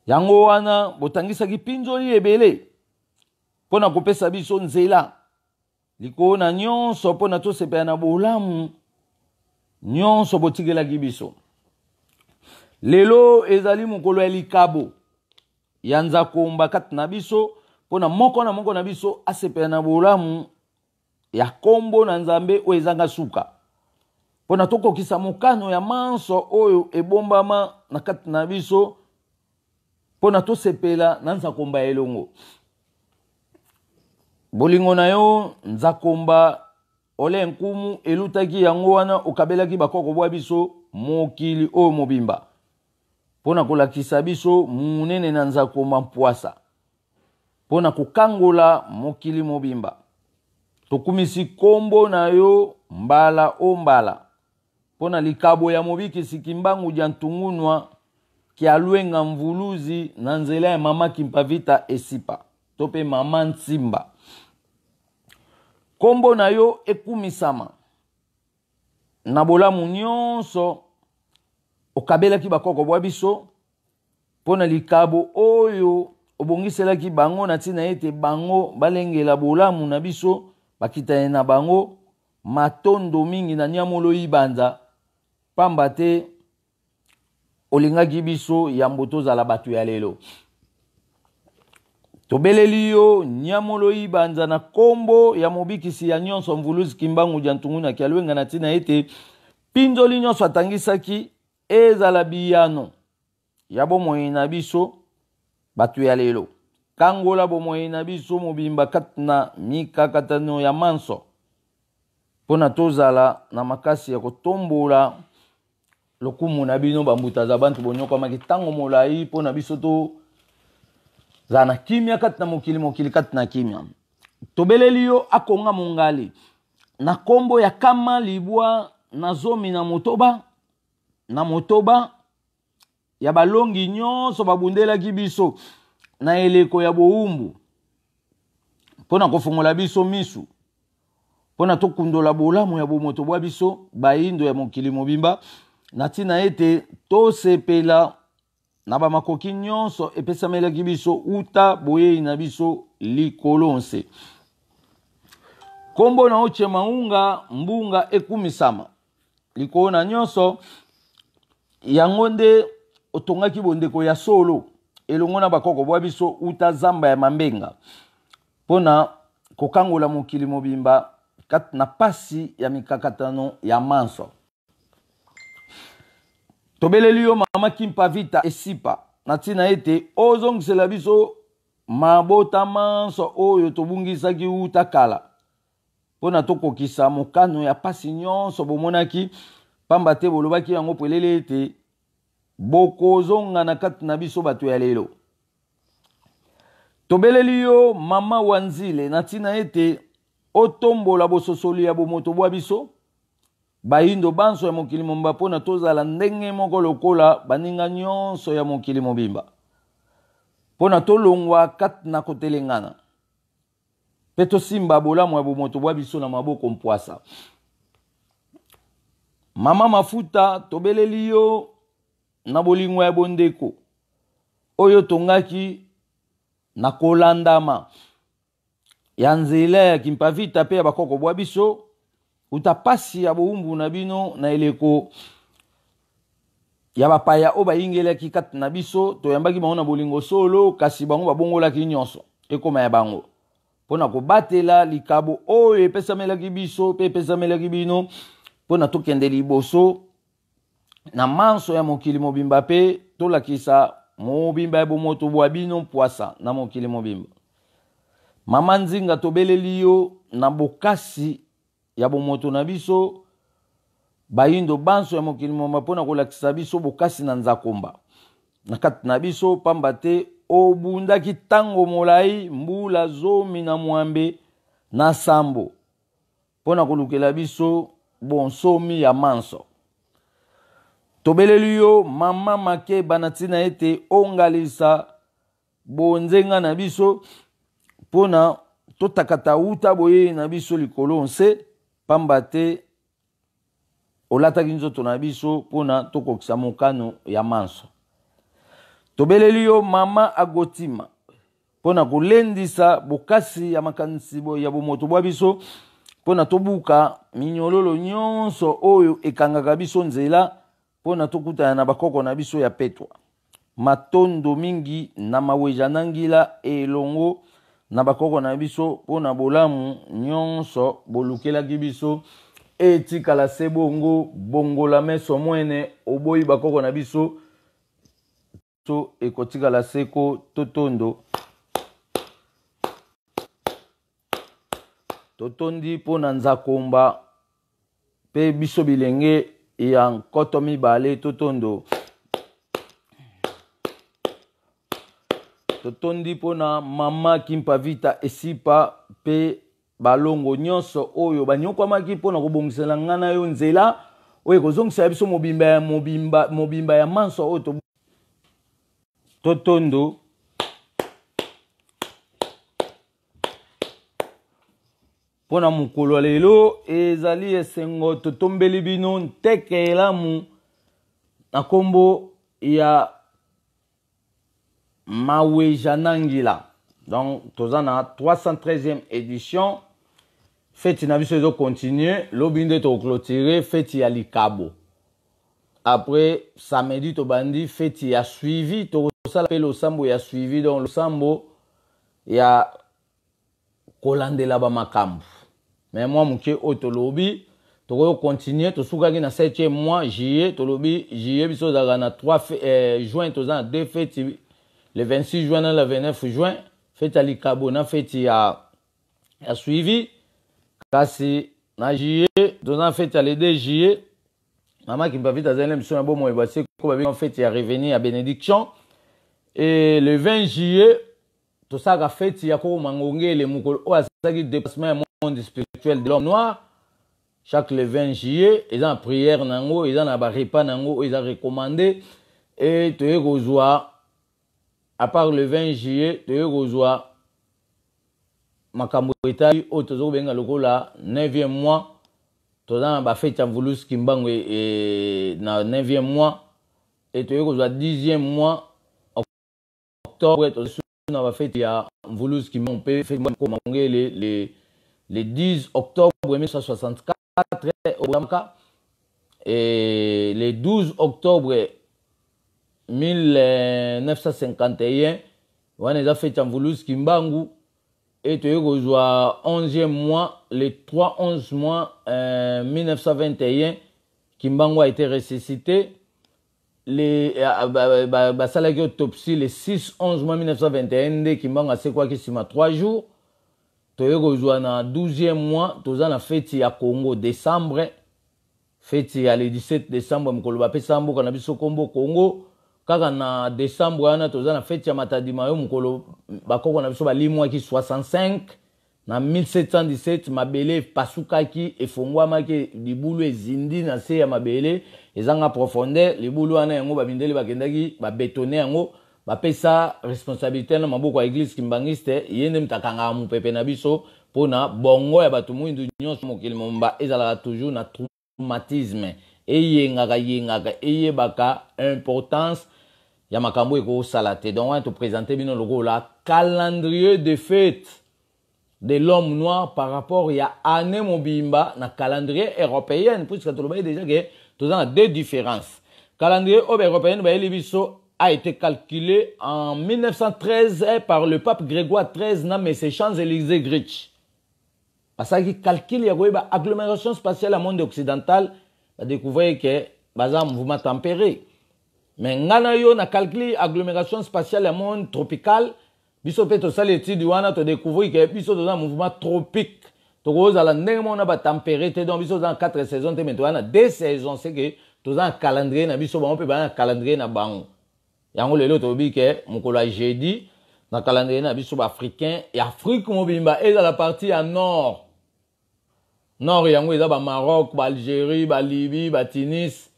Yango wana botangisaki mpinzoli ebele mpo na kopesa biso nzela likolo na nyonso mpo na tosepela na bolamu nyonso botikelaki biso. Lelo ezali mokolo ya likabo ya nzakomba kati na biso mpo na moko na moko na biso asepela na bolamu ya kombo na nzambe oyo ezanga suka mpo na tokokisa mokano ya manso oyo ebombama na kati na biso mpo na tosepela na nzakomba ya elongo. Bolingo na yo nzakomba ole nkumu elutaki yango wana okabelaki bakoko bwa biso mokili oyo mobimba mpo na kolakisa biso munene na nzakomba mpwasa mpo na kokangola mokili mobimba. Tokumisi kombo na yo mbala o mbala mpo na likabo ya mobikisi kimbangu dia ntungunwa kialwenga mvuluzi na nzela ya mama Kimpavita Esipa to mpe mama Nsimba. Kombo na yo ekumisama na bolamu nyonso okabelaki bakoko bwa biso mpo na likabo oyo obongiselaki bango na ntina ete bango balengela bolamu na biso bakitani na bango matondo mingi na nyamolo ibanza pamba te olingaki biso yambo tozala bato ya lelo. Tobeleli yo nyamolo ibanza na kombo ya mobikisi ya nyonso mvuluzi kimbangu dia ntungu na kialwenga na ntina ete mpinzoli nyonso atangisaki ezala biyano ya bomoi na biso bato ya lelo. Kangola bomoi na biso mobimba kati na mikakatano ya manso mpo na tozala na makasi ya kotombola lokumu na bino bambuta za bantu bonyokwamaki ntango molai mpo na biso tozala na kimia kati na mokili mokili kati na kimia. Tobeleli yo akonga mongali na kombo ya kama libwa na 16 ya balongi nyonso babundelaki biso na eleko ya bowumbu mpo na kofongola biso misu mpo na tokundola bolamu ya bomoto bwa biso bayindo ya mokili mobimba na ntina ete tosepela na bamakoki nyonso epesamelaki biso uta boyei na biso likolo nse. Nkombo na yo Maunga Mbunga ekumisama likolo na nyonso. Yango nde otongaki bondeko ya solo elongo na bakoko bwa biso uta zamba ya Mambenga mpo na kokangola mokili mobimba kati na pasi ya mikakatano ya manso. Tobeleli yo mama Kimpa Vita Esipa na ntina ete ozongisela biso mabota manso oyo tobungisaki uta kala mpo na tokokisa mokano ya pasi nyonso bomonaki, pamba te bolobaki yango polele ete bokozonga na kati na biso bato ya lelo. Tobeleli yo mama Wanzile na ntina ete otombola bososoli ya bomoto bwa biso bayindo banso ya mokili mobimba mpo na tozala ndenge moko lokola baninga nyonso ya mokili mobimba, mpo na tolongwa kati na kotelengana mpe tosimba bolamu ya bomoto bwa biso na maboko mpwasa. Mama Mafuta, tobeleli yo na bolingo ya bondeko oyo tongaki na kolandama ya nzela ya Kimpavita mpe ya bakoko bwa biso uta pasi ya bowumbu na bino na eleko ya bapaya oyo bayingelaki kati na biso. Toyambaki bango na bolingo solo, kasi bango babongolaki nyonso ekoma ya bango mpo na kobatela likabo oyo epesamelaki biso mpe epesamelaki bino mpo na tokende liboso na manso ya mokili mobimba mpe tolakisa mobimba ya bomoto bwa bino mpwasa na mokili mobimba. Mama Nzinga, tobeleli yo na bokasi ya bomoto na biso bayindo banso ya mokili mobimba mpo na kolakisa biso bokasi na nzakomba na kati na biso, pamba te obundaki ntango molai mbula 17 mpo na kolukela biso bonsomi ya manso. Tobeleli yo mama Makeba na ntina ete ongalisa bonzenga na biso mpo na totakata uta boyei na biso likolo nse, pamba te olataki nzoto na biso mpo na tokokisa mokano ya manso. Tobeleli yo mama Agotima mpo na kolendisa bokasi ya makanisi ya bomoto bwa biso mpo na tobuka minyololo nyonso oyo ekangaka biso nzela mpo na tokutana na bakoko na biso ya petwa. Matondo mingi na Maweja Nangila elongo na bakoko na biso mpo na bolamu nyonso bolukelaki biso. Etikala se bongo, bongola meso mwene oboyi bakoko na biso so ekotikala seko. Totondo, totondi mpo na nzakomba mpe biso bilenge ya 2000. Totondo, totondi mpo na mama Kimpavita Esipa mpe balongo nyonso oyo banyokwamaki mpo na kobongisela ngai na yo nzela oyo ekozongisa biso mobimba ya mobimba, mobimba ya manso oyo. Totondo mpo na mokolo ya lelo, ezali esengo. Totombeli bino nteke elamu na nkombo ya Maweja Nangila. Donc toza na 313e édition, feti na biso ezocontinue. Lobi nde tokoclôturer feti ya likabo. Après samedi tobandi feti ya suivi, tokosala mpe losambo ya suivi, donc losambo ya kolandela bamakambo. Mais mwa moke oyo tolobi, tokoki continuer. Tosukaki na 7e mois, juillet. Tolobi juillet biso ozalaka na 3 juin, toza na deux feti, le 26 juin na le 29 juin, feti ya likabo na feti ya suivi. Kasi na juillet toza na feti ya le 2 juillet, mama Kimpavita azali na biso na bomoi baseko, babenga feti ya revenu ya bénédiction. Et le 20 juillet tosalaka feti ya Koko Mangongele, mokolo oyo asalaki déplacement ya monde spirituel de l'homme noir. Chaque le 20 juillet eza na prière na yango, eza na barepas na yango oyo eza recommandé. E toye kozwa, à part le 20 juillet, toye kozwa makambo etali oyo toza kobenga lokola 9e mois. Toza na bafete ya Mvuluzi Kimbangu na 9e mois. E toye kozwa 10e mois, octobre, toza na bafete ya Mvuluzi Kimbangu mpe fete mongele le 10 octobre 1964 obamaka, et le 12 octobre 1951 wana eza fete ya Mvuluzi Kimbangu. E toye kozwa 11e mois, le 3 11 mois 1921, Kimbangu a été ressuscité. Basalaki autopsie le 6 11 mois 1921 nde Kimbangu asekwaki nsima 3 jours. Toye kozwa na 12e mois, toza na feti ya Congo, décembre, feti ya le 17 décembre, mokolo bapesa mboka na biso nkombo Congo. Kaka na décembre wana toza na feti ya Matadi Mayo, mokolo bakoko na biso balimwaki 65 na 1717. Mabele epasukaki, efongwamaki, libulu ezindi na se ya mabele ezanga profondeur. Libulu wana, yango bamindele bakendaki babetone yango, bapesa responsabilité na maboko ya Église Kimbangiste. Ye nde moto akangaka mopepe na biso mpona bongo ya bato mwindu nyonso mokili momba ezalaka toujours na traumatisme, eyengaka yengaka, eyebaka importance ya makambo ekosala te. Donc wana toprésente bino lokola calendrier de fête de l'homme noir par rapport ya année mobimba na calendrier européenne, puisque tolobaki déjà ke toza na deux différences. Calendrier oyo baeuropéenne bayeli biso a été calculé en 1913 par le pape Grégoire XIII na Messe Champs-Élysées Grich. Basalaki calcul ya koyeba agglomération spatiale ya monde occidental, badécouvrir ke baza mouvement tempéré. Mais nga na yo, na calcul agglomération spatiale ya monde tropical, biso mpe tosali étude wana, todécouvrir ke biso toza na mouvement tropique, tokozala ndenge moko na batempéré te. Donc biso toza na 4 saison te, mais toza na 2 saison. C'est que toza na calendrier na biso, bango mpe baza na calendrier na bango. Yango lelo tolobi ke mokolo ya jeudi na calendrier na biso baafricain ya Afrique mobimba, ezala partie ya nord, nord yango eza bamaroc, baalgérie, balibye, batunis,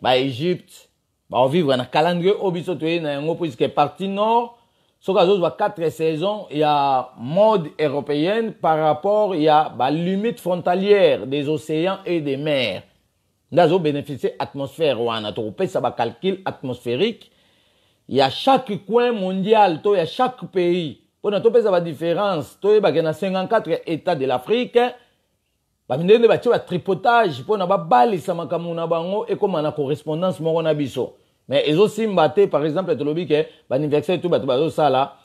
baégypte, baovivre na calendrier oyo biso toyei na yango, puisque partie nord soki azozwa 4 saisons ya mode européenne par rapport ya balimite frontalière des océans et des mers nde azobénéficie atmosphère wana. Tokopesa bacalcul atmosphérique ya chaque coin mondial to ya chaque pays mpona topesa badifférence, toyebake na 54 états de l'Afrique, bamindele nde batie batripotage mpona babalisa makambo na bango ekóma na correspondance moko na biso, mais ezosimba te. Par exemple, tolobi ke baanniversaire tu bato bazosala,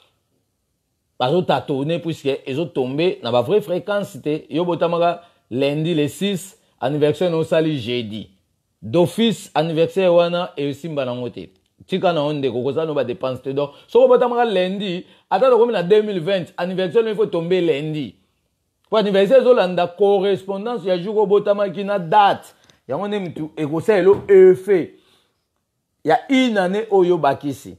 bazotatone, puisque ezotombe na bavrai fréquence te. Yo botamaka lundi le 6, anniversaire na osali jeudi, d'office anniversaire wana esimba nango te. Tika na yo ndeko, kozala no badepense te. Donc soki obotamaka lundi, ata tokomi na 2020, anniversaire no il faut tombe lundi, po anniversaire ezolanda correspondance ya jour obotamaki na date. Yango nde mutu ekosalela effet ya une année oyo bakisi.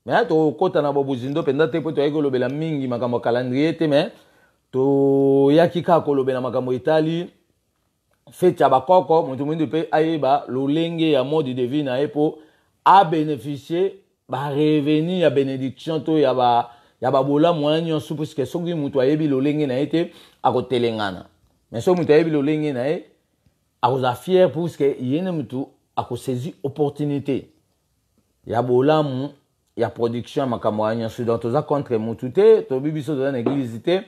Mais tokokɔta na bobuzindo mpenza te, mpo toyaki kolobela mingi makambo ya calendrier te, mais toyaki kaka kolobela makambo etali fete ya bakoko. Moto moyindo mpe ayeba lolenge ya mode de vie na ye mpo abénéficie barevenu ya bénédiction to ya babolamu wana nyonso, puisque soki moto ayebi lolenge na ye te, akotelengana. Mais soki moto ayebi lolenge na ye, akozala fier, puisque ye nde motu akosaisir opportunité ya bolamu ya production ya makambo wana nyonso. Donc toza contre motu te. Toyebi biso toza na église te,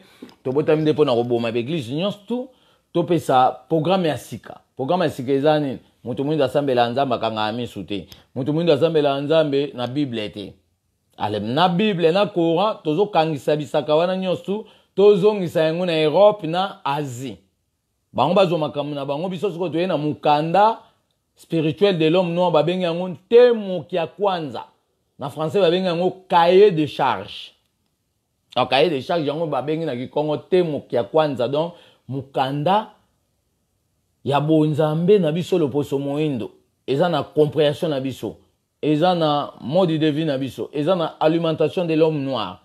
tobotami nde mpona koboma baeglise nyonso tu. Topesa programme ya sika. Programme ya sika eza nini? Moto moyindo asambela Nzambe, akangaka misu te. Moto moyindo asambela Nzambe na Bible te. Ale na Bible na Coran, tozokangisa bisaka wana nyonso, tozongisa yango na Europe na Asie, bango bazwa makambo na bango. Biso sikoyo toye na mokanda spirituel de l'homme noir, babengi yango Ntemoki ya Kwanza, na français babengi yango cahier de charge. Donc cahier de charge yango babengi na kikongo Ntemoki ya Kwanza. Donc mokanda ya bonzambe na biso loposo moyindo eza na compréhension na biso, eza na mode de vie na biso, eza na alimentation de l'homme noir,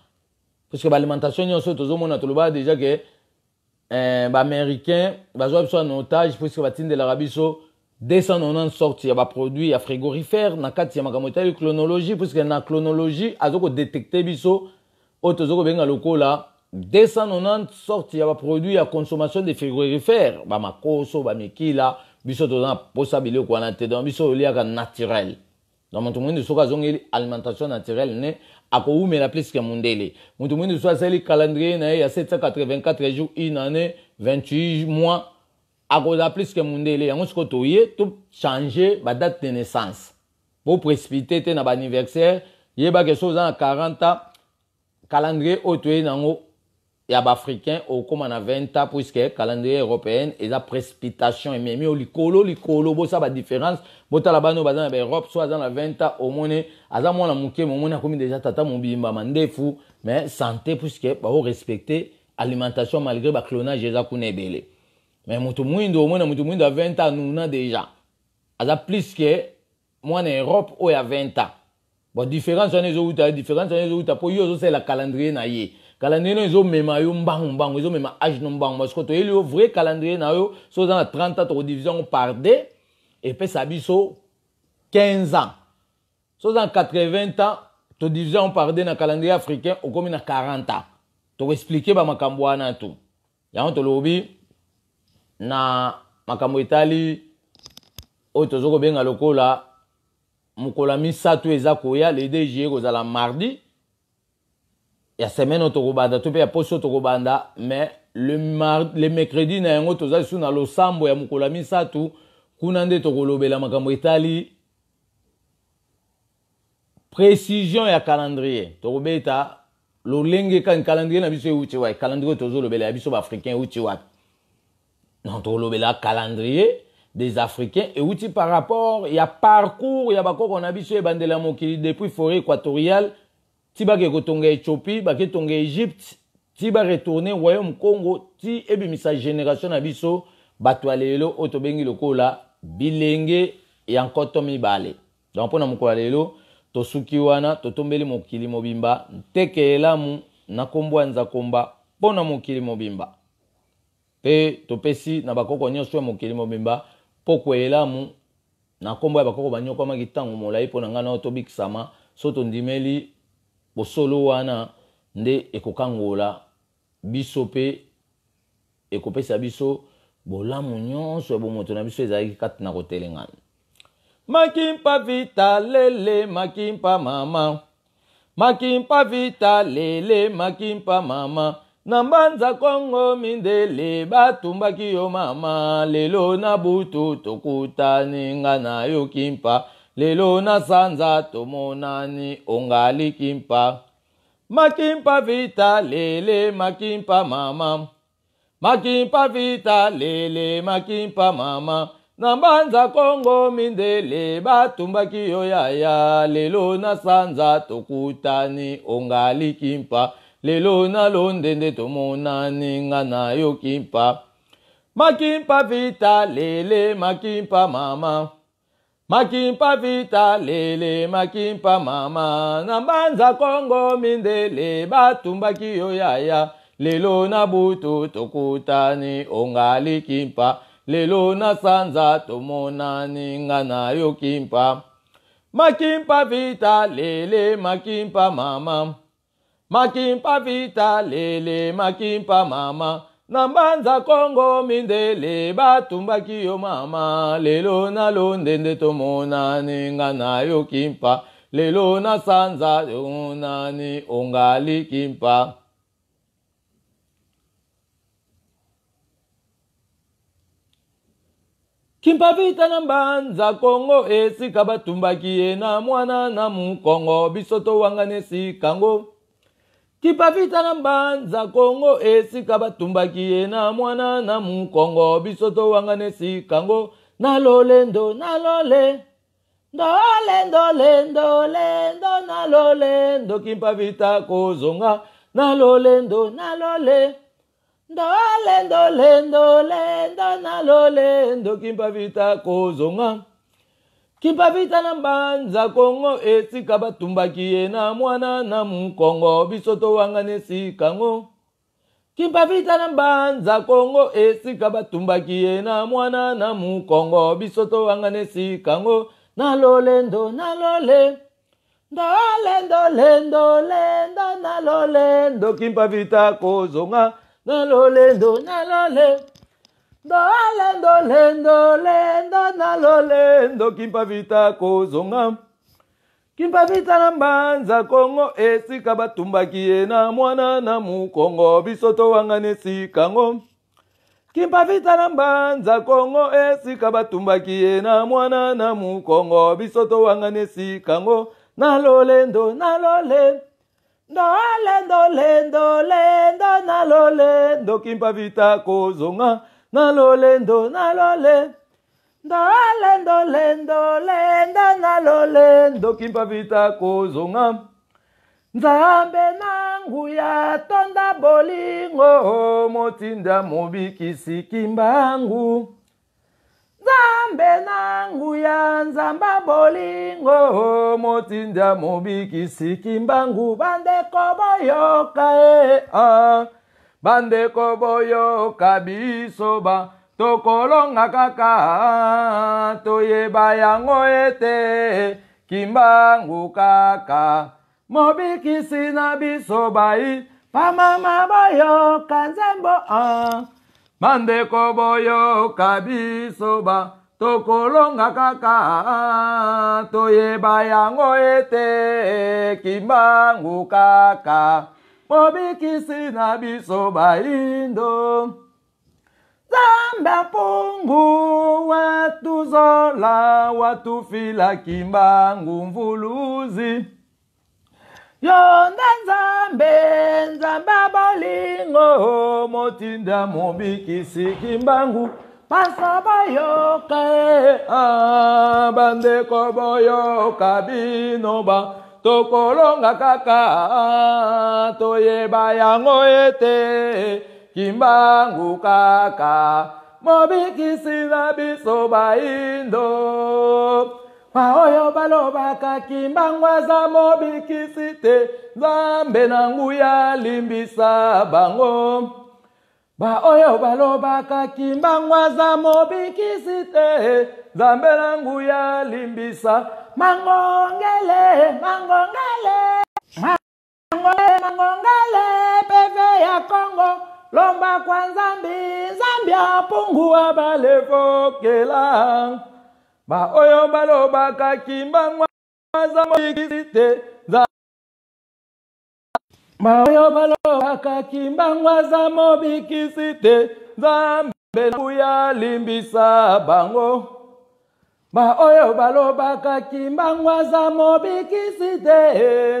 parce que baalimentation nyonso tozomona, tolobaka déjà ke Eh, baaméricain bazwa biso en otage puisque batindelaka biso 290 sortes ya baproduit ya frigorifère na kati ya makambo etali clonologie, puisque na clonologie aza kodetecte biso oyo toza kobenga lokola 290 sortes ya baproduit ya consommation de frigorifère, bamakoso, bamikila. Biso toza na posa biloko wana te. Donc biso oliaka naturel. Donc moto moyindo soki azongeli alimentation naturelle ne akowumela plus que mundele. Moto moyindo soki asali calendrier na ye ya 784 jours, une année, 28 mois, akozala plus que mundele. Yango sikoyo toye tochange badate de naissance. Boprécipité te na baanniversaire. Yebake soki oza na 40 ans, calendrier oyo toye nango ya baafricain, okóma na 20 ans, puisque calendrier européenne eza précipitation, ememi yo likolo likolo. Bosala badifférence, botala bana oyo baza na baeurope. So aza na 20 ans, omoni aza mwana moke, momoni akomi déjà tata mobimba, mandefu, mais santé, puisque baorespecte alimentation malgré baclonage eza kuna ebele. Mais moto mwindo, omoni moto mwindo ya 20 ans nuna déjà aza plus que mwana Europe oyo ya 20 ans. Bon, différence wana ezowuta, différence wana ezowuta mpo yo ozosalela calendrier na ye. Calendrier no ezomema yo mbangu mbangu, ezomema age no mbangu. Parce que toyeli yo vrai calendrier na yo. So oza na 30 ans, tokodivise yango par 2, epesa biso 15 ans. So oza na 80 ans, todivise yango par 2 na calendrier africain, okomi na 40 ans. Tokoexplike bamakambo wana tu. Yango tolobi na makambo etali oyo toza kobenga lokola mokolo ya misato eza koya, le 2 juillet, kozala mardi ya semaine oyo tokobanda to mpe ya poso tokobanda. Mais le mercredi na yango toza lisusu na losambo ya mokolo ya misato. Kuna nde tokolobela makambo etali précision ya calendrier. Tokobeta lolenge kani calendrier na biso euti wapi, calendrier oyo tozolobela ya biso baafricain euti wapi. Non, tokolobela calendrier des Africains euti par rapport ya parcours ya bakoko na biso, ebandela ya mokili, depuis forêt équatoriale ti bake kotonga Éthiopie, bake tonga Égypte, ti baretourne royaume Congo, ti ebimisa génération na biso, bato ya lelo oyo tobengi lokola bilenge ya nkoto mibale. Donc mpona mokolo ya lelo tosuki wana. Totombeli mokili mobimba nteke elamu na nkombo ya Nzakomba mpo na mokili mobimba, mpe topesi na bakoko nyonso ya mokili mobimba pokwa elamu na nkombo ya bakoko banyokwamaki ntango molai mpo na ngai na oyo tobikisama. So tondimeli bosolo wana nde ekokangola biso mpe ekopesa biso bolamu nyonso ya bomoto na biso ezalaki kati na kotelengana. Makimpa vita lele, makimpa mama, makimpa vita lele, makimpa mama, na Mbanza Kongo mindele batumbaki yo mama. Lelo na butu tokutani nga na yo Kimpa, lelo na sanza tomonani ongali Kimpa. Makimpa vita lele, makimpa mama, makimpa vita lele, makimpa mama, na Mbanza Kongo mindele batumbaki yo yaya. Lelo na sanza tokutani ongali Kimpa, lelo na londende tomonani nga na yo Kimpa. Makimpa vita lele, makimpa mama, makimpa vita lele, makimpa mama, na Mbanza Kongo mindele batumbaki yo yaya. Lelo na butu tokutani ongali Kimpa, lelo na sanza tomonani nga na yo Kimpa. Makimpa vita lele, makimpa mama, makimpa vita lele, makimpa mama, na Mbanza Kongo mindele batumbaki yo mama. Lelo na londende tomonani nga na yo Kimpa, lelo na sanza tomonani ongali Kimpa. Kimpa vita na Mbanza Kongo esika batumbaki ye na mwana na mukongo, biso towangana esika ngo. Kimpa vita na Mbanza Kongo esika batumbaki ye na mwana na mukongo, biso towangana esika ngo. Na lolendo na lole ndolendo lendo lendo na lolendo, Kimpa vita kozonga na lolendo na lole ndolendo lendo lendo na lolendo, Kimpa vita kozonga. Kimpa vita na Mbanza Kongo esika batumbaki ye na mwana na mukongo, biso towangana esika ngo. Kimpavita na Mbanza Kongo esika batumbaki ye na mwana na mukongo biso towangana esika ngo na lolendo na lole ndolendo lendo lendo na lolendo Kimpavita kozonga na lolendo na lole ndolendo lendo lendo na lolendo Kimpavita kozonga Kimpavita na Mbanza Kongo esika batumbaki ye na mwana na mukongo biso towangana esika ngo Kimpavita na Mbanza Kongo esika batumbaki ye na mwana na mukongo biso towangana esika ngo na lolendo na lole ndolendo lendo lendo na lolendo Kimpavita kozonga na lolendo na lole ndolendo lendo lendo na lolendo Kimpavita kozonga Nzambe na nguya tonda bolingo motinda mobikisi Kimbangu Nzambe na nguya nzamba bolingo motinda mobikisi Kimbangu bandeko boyoka e ah. Bandeko boyoka biso ba tokolonga kaka toyeba yango ete Kimbangu kaka mobikisi na biso bai bamama boyoka nzembo ah. Bandeko boyoka biso ba tokolonga kaka toyeba yango ete Kimbangu kaka mobikisi na biso baindo Nzambe mpungu watuzola watufila Kimbangu mvuluzi yo nde Nzambe Nzambe bolingo motinda mobikisi Kimbangu pasa boyoka e ah, bandeko boyoka bino ba tokolonga kaka toyeba yango ete Kimbangu kaka mobikisi na biso baindo baoyo balobaka Kimbangu aza mobikisi te Nzambe na nguya limbisa bango baoyo balobaka Kimbangu aza mobikisi te Nzambe na nguya limbisa mangongele mangongele mangongele peve ya Kongo lomba kwa Nzambi Nzambi apungu abalevokela baoyo balobaka Kimbangu aza mobikisi te baoyo balobaka Kimbangu aza mobikisi te Nzambe nguya limbisa bango baoyo balobaka Kimbangu aza mobikisi te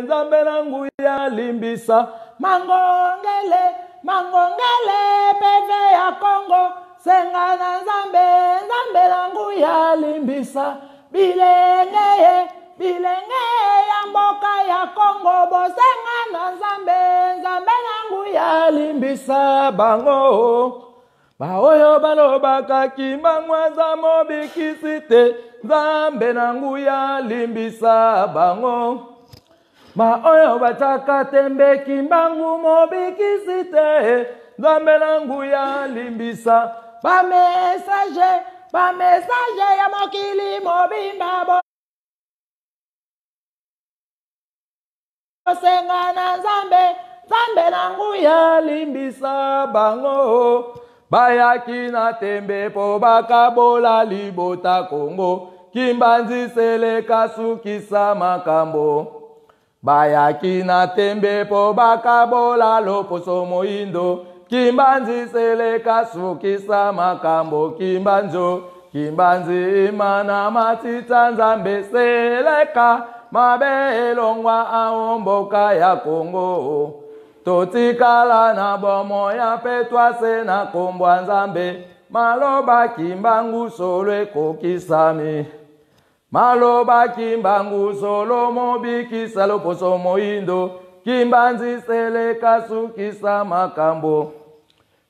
Nzambe na nguya limbisa mangongele mangongele peve ya Kongo senga na Nzambe Nzambe na nguya limbisa bilenge ye bilenge ya mboka ya Kongo bosenga na Nzambe Nzambe na nguya limbisa bango baoyo balobaka Kimbangu aza mobikisi te Nzambe na nguya limbisa bango baoyo batiaka tembe Kimbangu mobikisi te Nzambe na nguya limbisa bamessage bamessage ya mokili mobimba bosenga na Nzambe Nzambe na nguya limbisa bango bayaki na tembe po bakabola libota Kongo Kimbanzi seleka sukisa makambo bayaki na tembe po bakabola loposo moindo Kimbanzi seleka sukisa makambo Kimbanzo Kimbanzi imana matita Nzambe seleka mabe elongwa awo mboka ya Kongo totikala na bomoya mpe twase na kombwa Nzambe maloba Kimbangu solo ekokisami maloba Kimbangu solo mobikisa loposo moindo Kimbanzi seleka sukisa makambo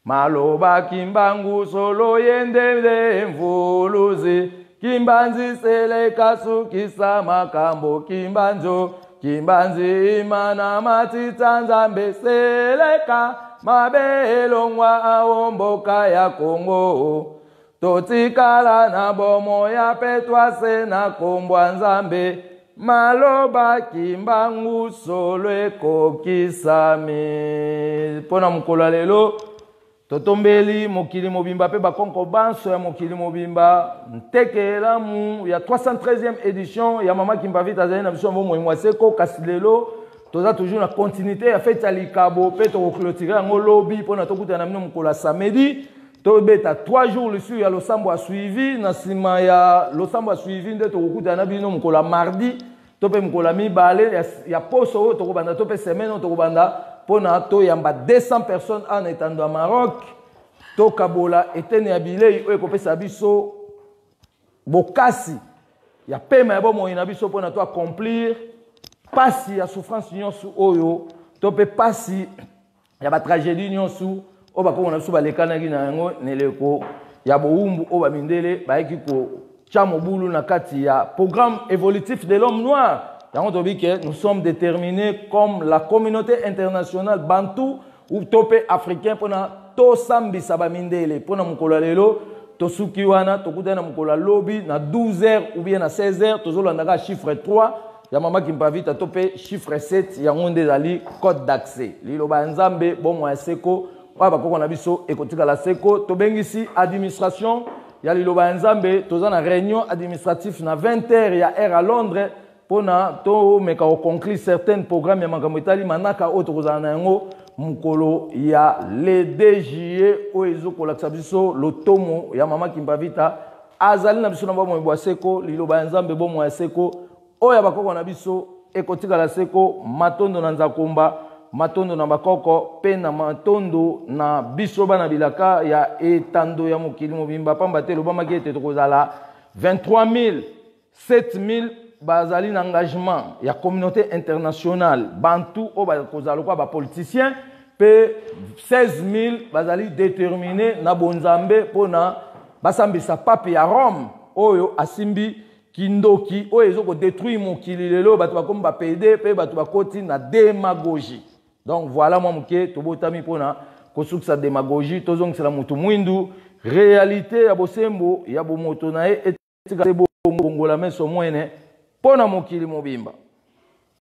maloba Kimbangu solo yendele mvuluzi Kimbanzi seleka sukisa makambo Kimbanzo Kimbanzi imana matita Nzambe seleka Mabe elongwa awo mboka ya Kongo. Totikala na bomoi ya petwa se na kombo ya Nzambe. Maloba Kimbangu solo ekokisami. Mpo na mokolo ya lelo totombeli mokili mobimba mpe bakonko banso ya mokili mobimba nteke elamu ya 313e edition ya Mama Kimpavita azali na biso ya bomoi mwa seko. Kasi lelo toza toujours na continuité ya fete ya likabo mpe tokoclotire yango lobi mpo na tokutana na bino mokolo ya samedi. Tobeta 3 jours lisusu ya losambo ya suivi. Na nsima ya losambo ya suivi nde tokokutana na bino mokolo ya mardi to mpe mokolo ya mibale ya poso oyo tokobanda to mpe semaine oyo tokobanda mpona toyamba 200 personnes awa na etando ya Maroc. Tokabola etene ya bilei oyo ekopesa biso bokasi ya pema ya bomoi na biso mpona to accomplir pasi ya souffrance nyonso oyo to mpe pasi ya batragédie nyonso oyo bakoko na biso balekanaki na yango na eleko ya bowumbu oyo bamindele bayaki kotya mobulu na kati ya programme évolutif de l'homme noir. Yango toyebi ke nous sommes déterminés comme la communauté internationale bantou ou to mpe africain mpona tosambisa bamindele. Mpona mokolo ya lelo tosuki wana, tokutani na mokolo ya lobi na 12h ou bien na 16h. Tozolandaka chiffre 3 ya Mama Kimpavita to mpe chiffre 7, yango nde ezali code d'accès. Liloba ya Nzambe, bomoi ya seko oyo bakoko na biso ekotikala seko. Tobengisi administration ya liloba ya Nzambe, toza na réunion administrative na 20h ya heure à Londres mpona tomeka koconclure certains programme ya makambo etali manaka oyo tokozala na yango mokolo ya le 2 juillet oyo ezokolakisa biso lotomo ya Mama Kimpavita azali na biso na bomoi bwa seko. Liloba ya Nzambe, bomoi ya seko oyo ya bakoko na biso ekotikala seko. Matondo na Nzakomba, matondo na bakoko mpe na matondo na biso bana bilaka ya etando ya mokili mobimba, pamba te elobamaki ete tokozala 23 000 7 000 bazali na engagement ya communauté internationale bantu oyo bakozala lokola bapoliticien mpe 16 000 bazali déterminé na bonzambe mpona basambisa pape ya Rome oyo asimbi kindoki oyo ezokodétruire mokili lelo. Bato bakomi bapede mpe bato bakoti na démagogie. Donc voilà, mwa moke tobotami mpona kosukisa démagogie, tozongisela motu mwindu réalité ya bosembo ya bomoto na ye, etika bongola meso mwene mpo na mokili mobimba.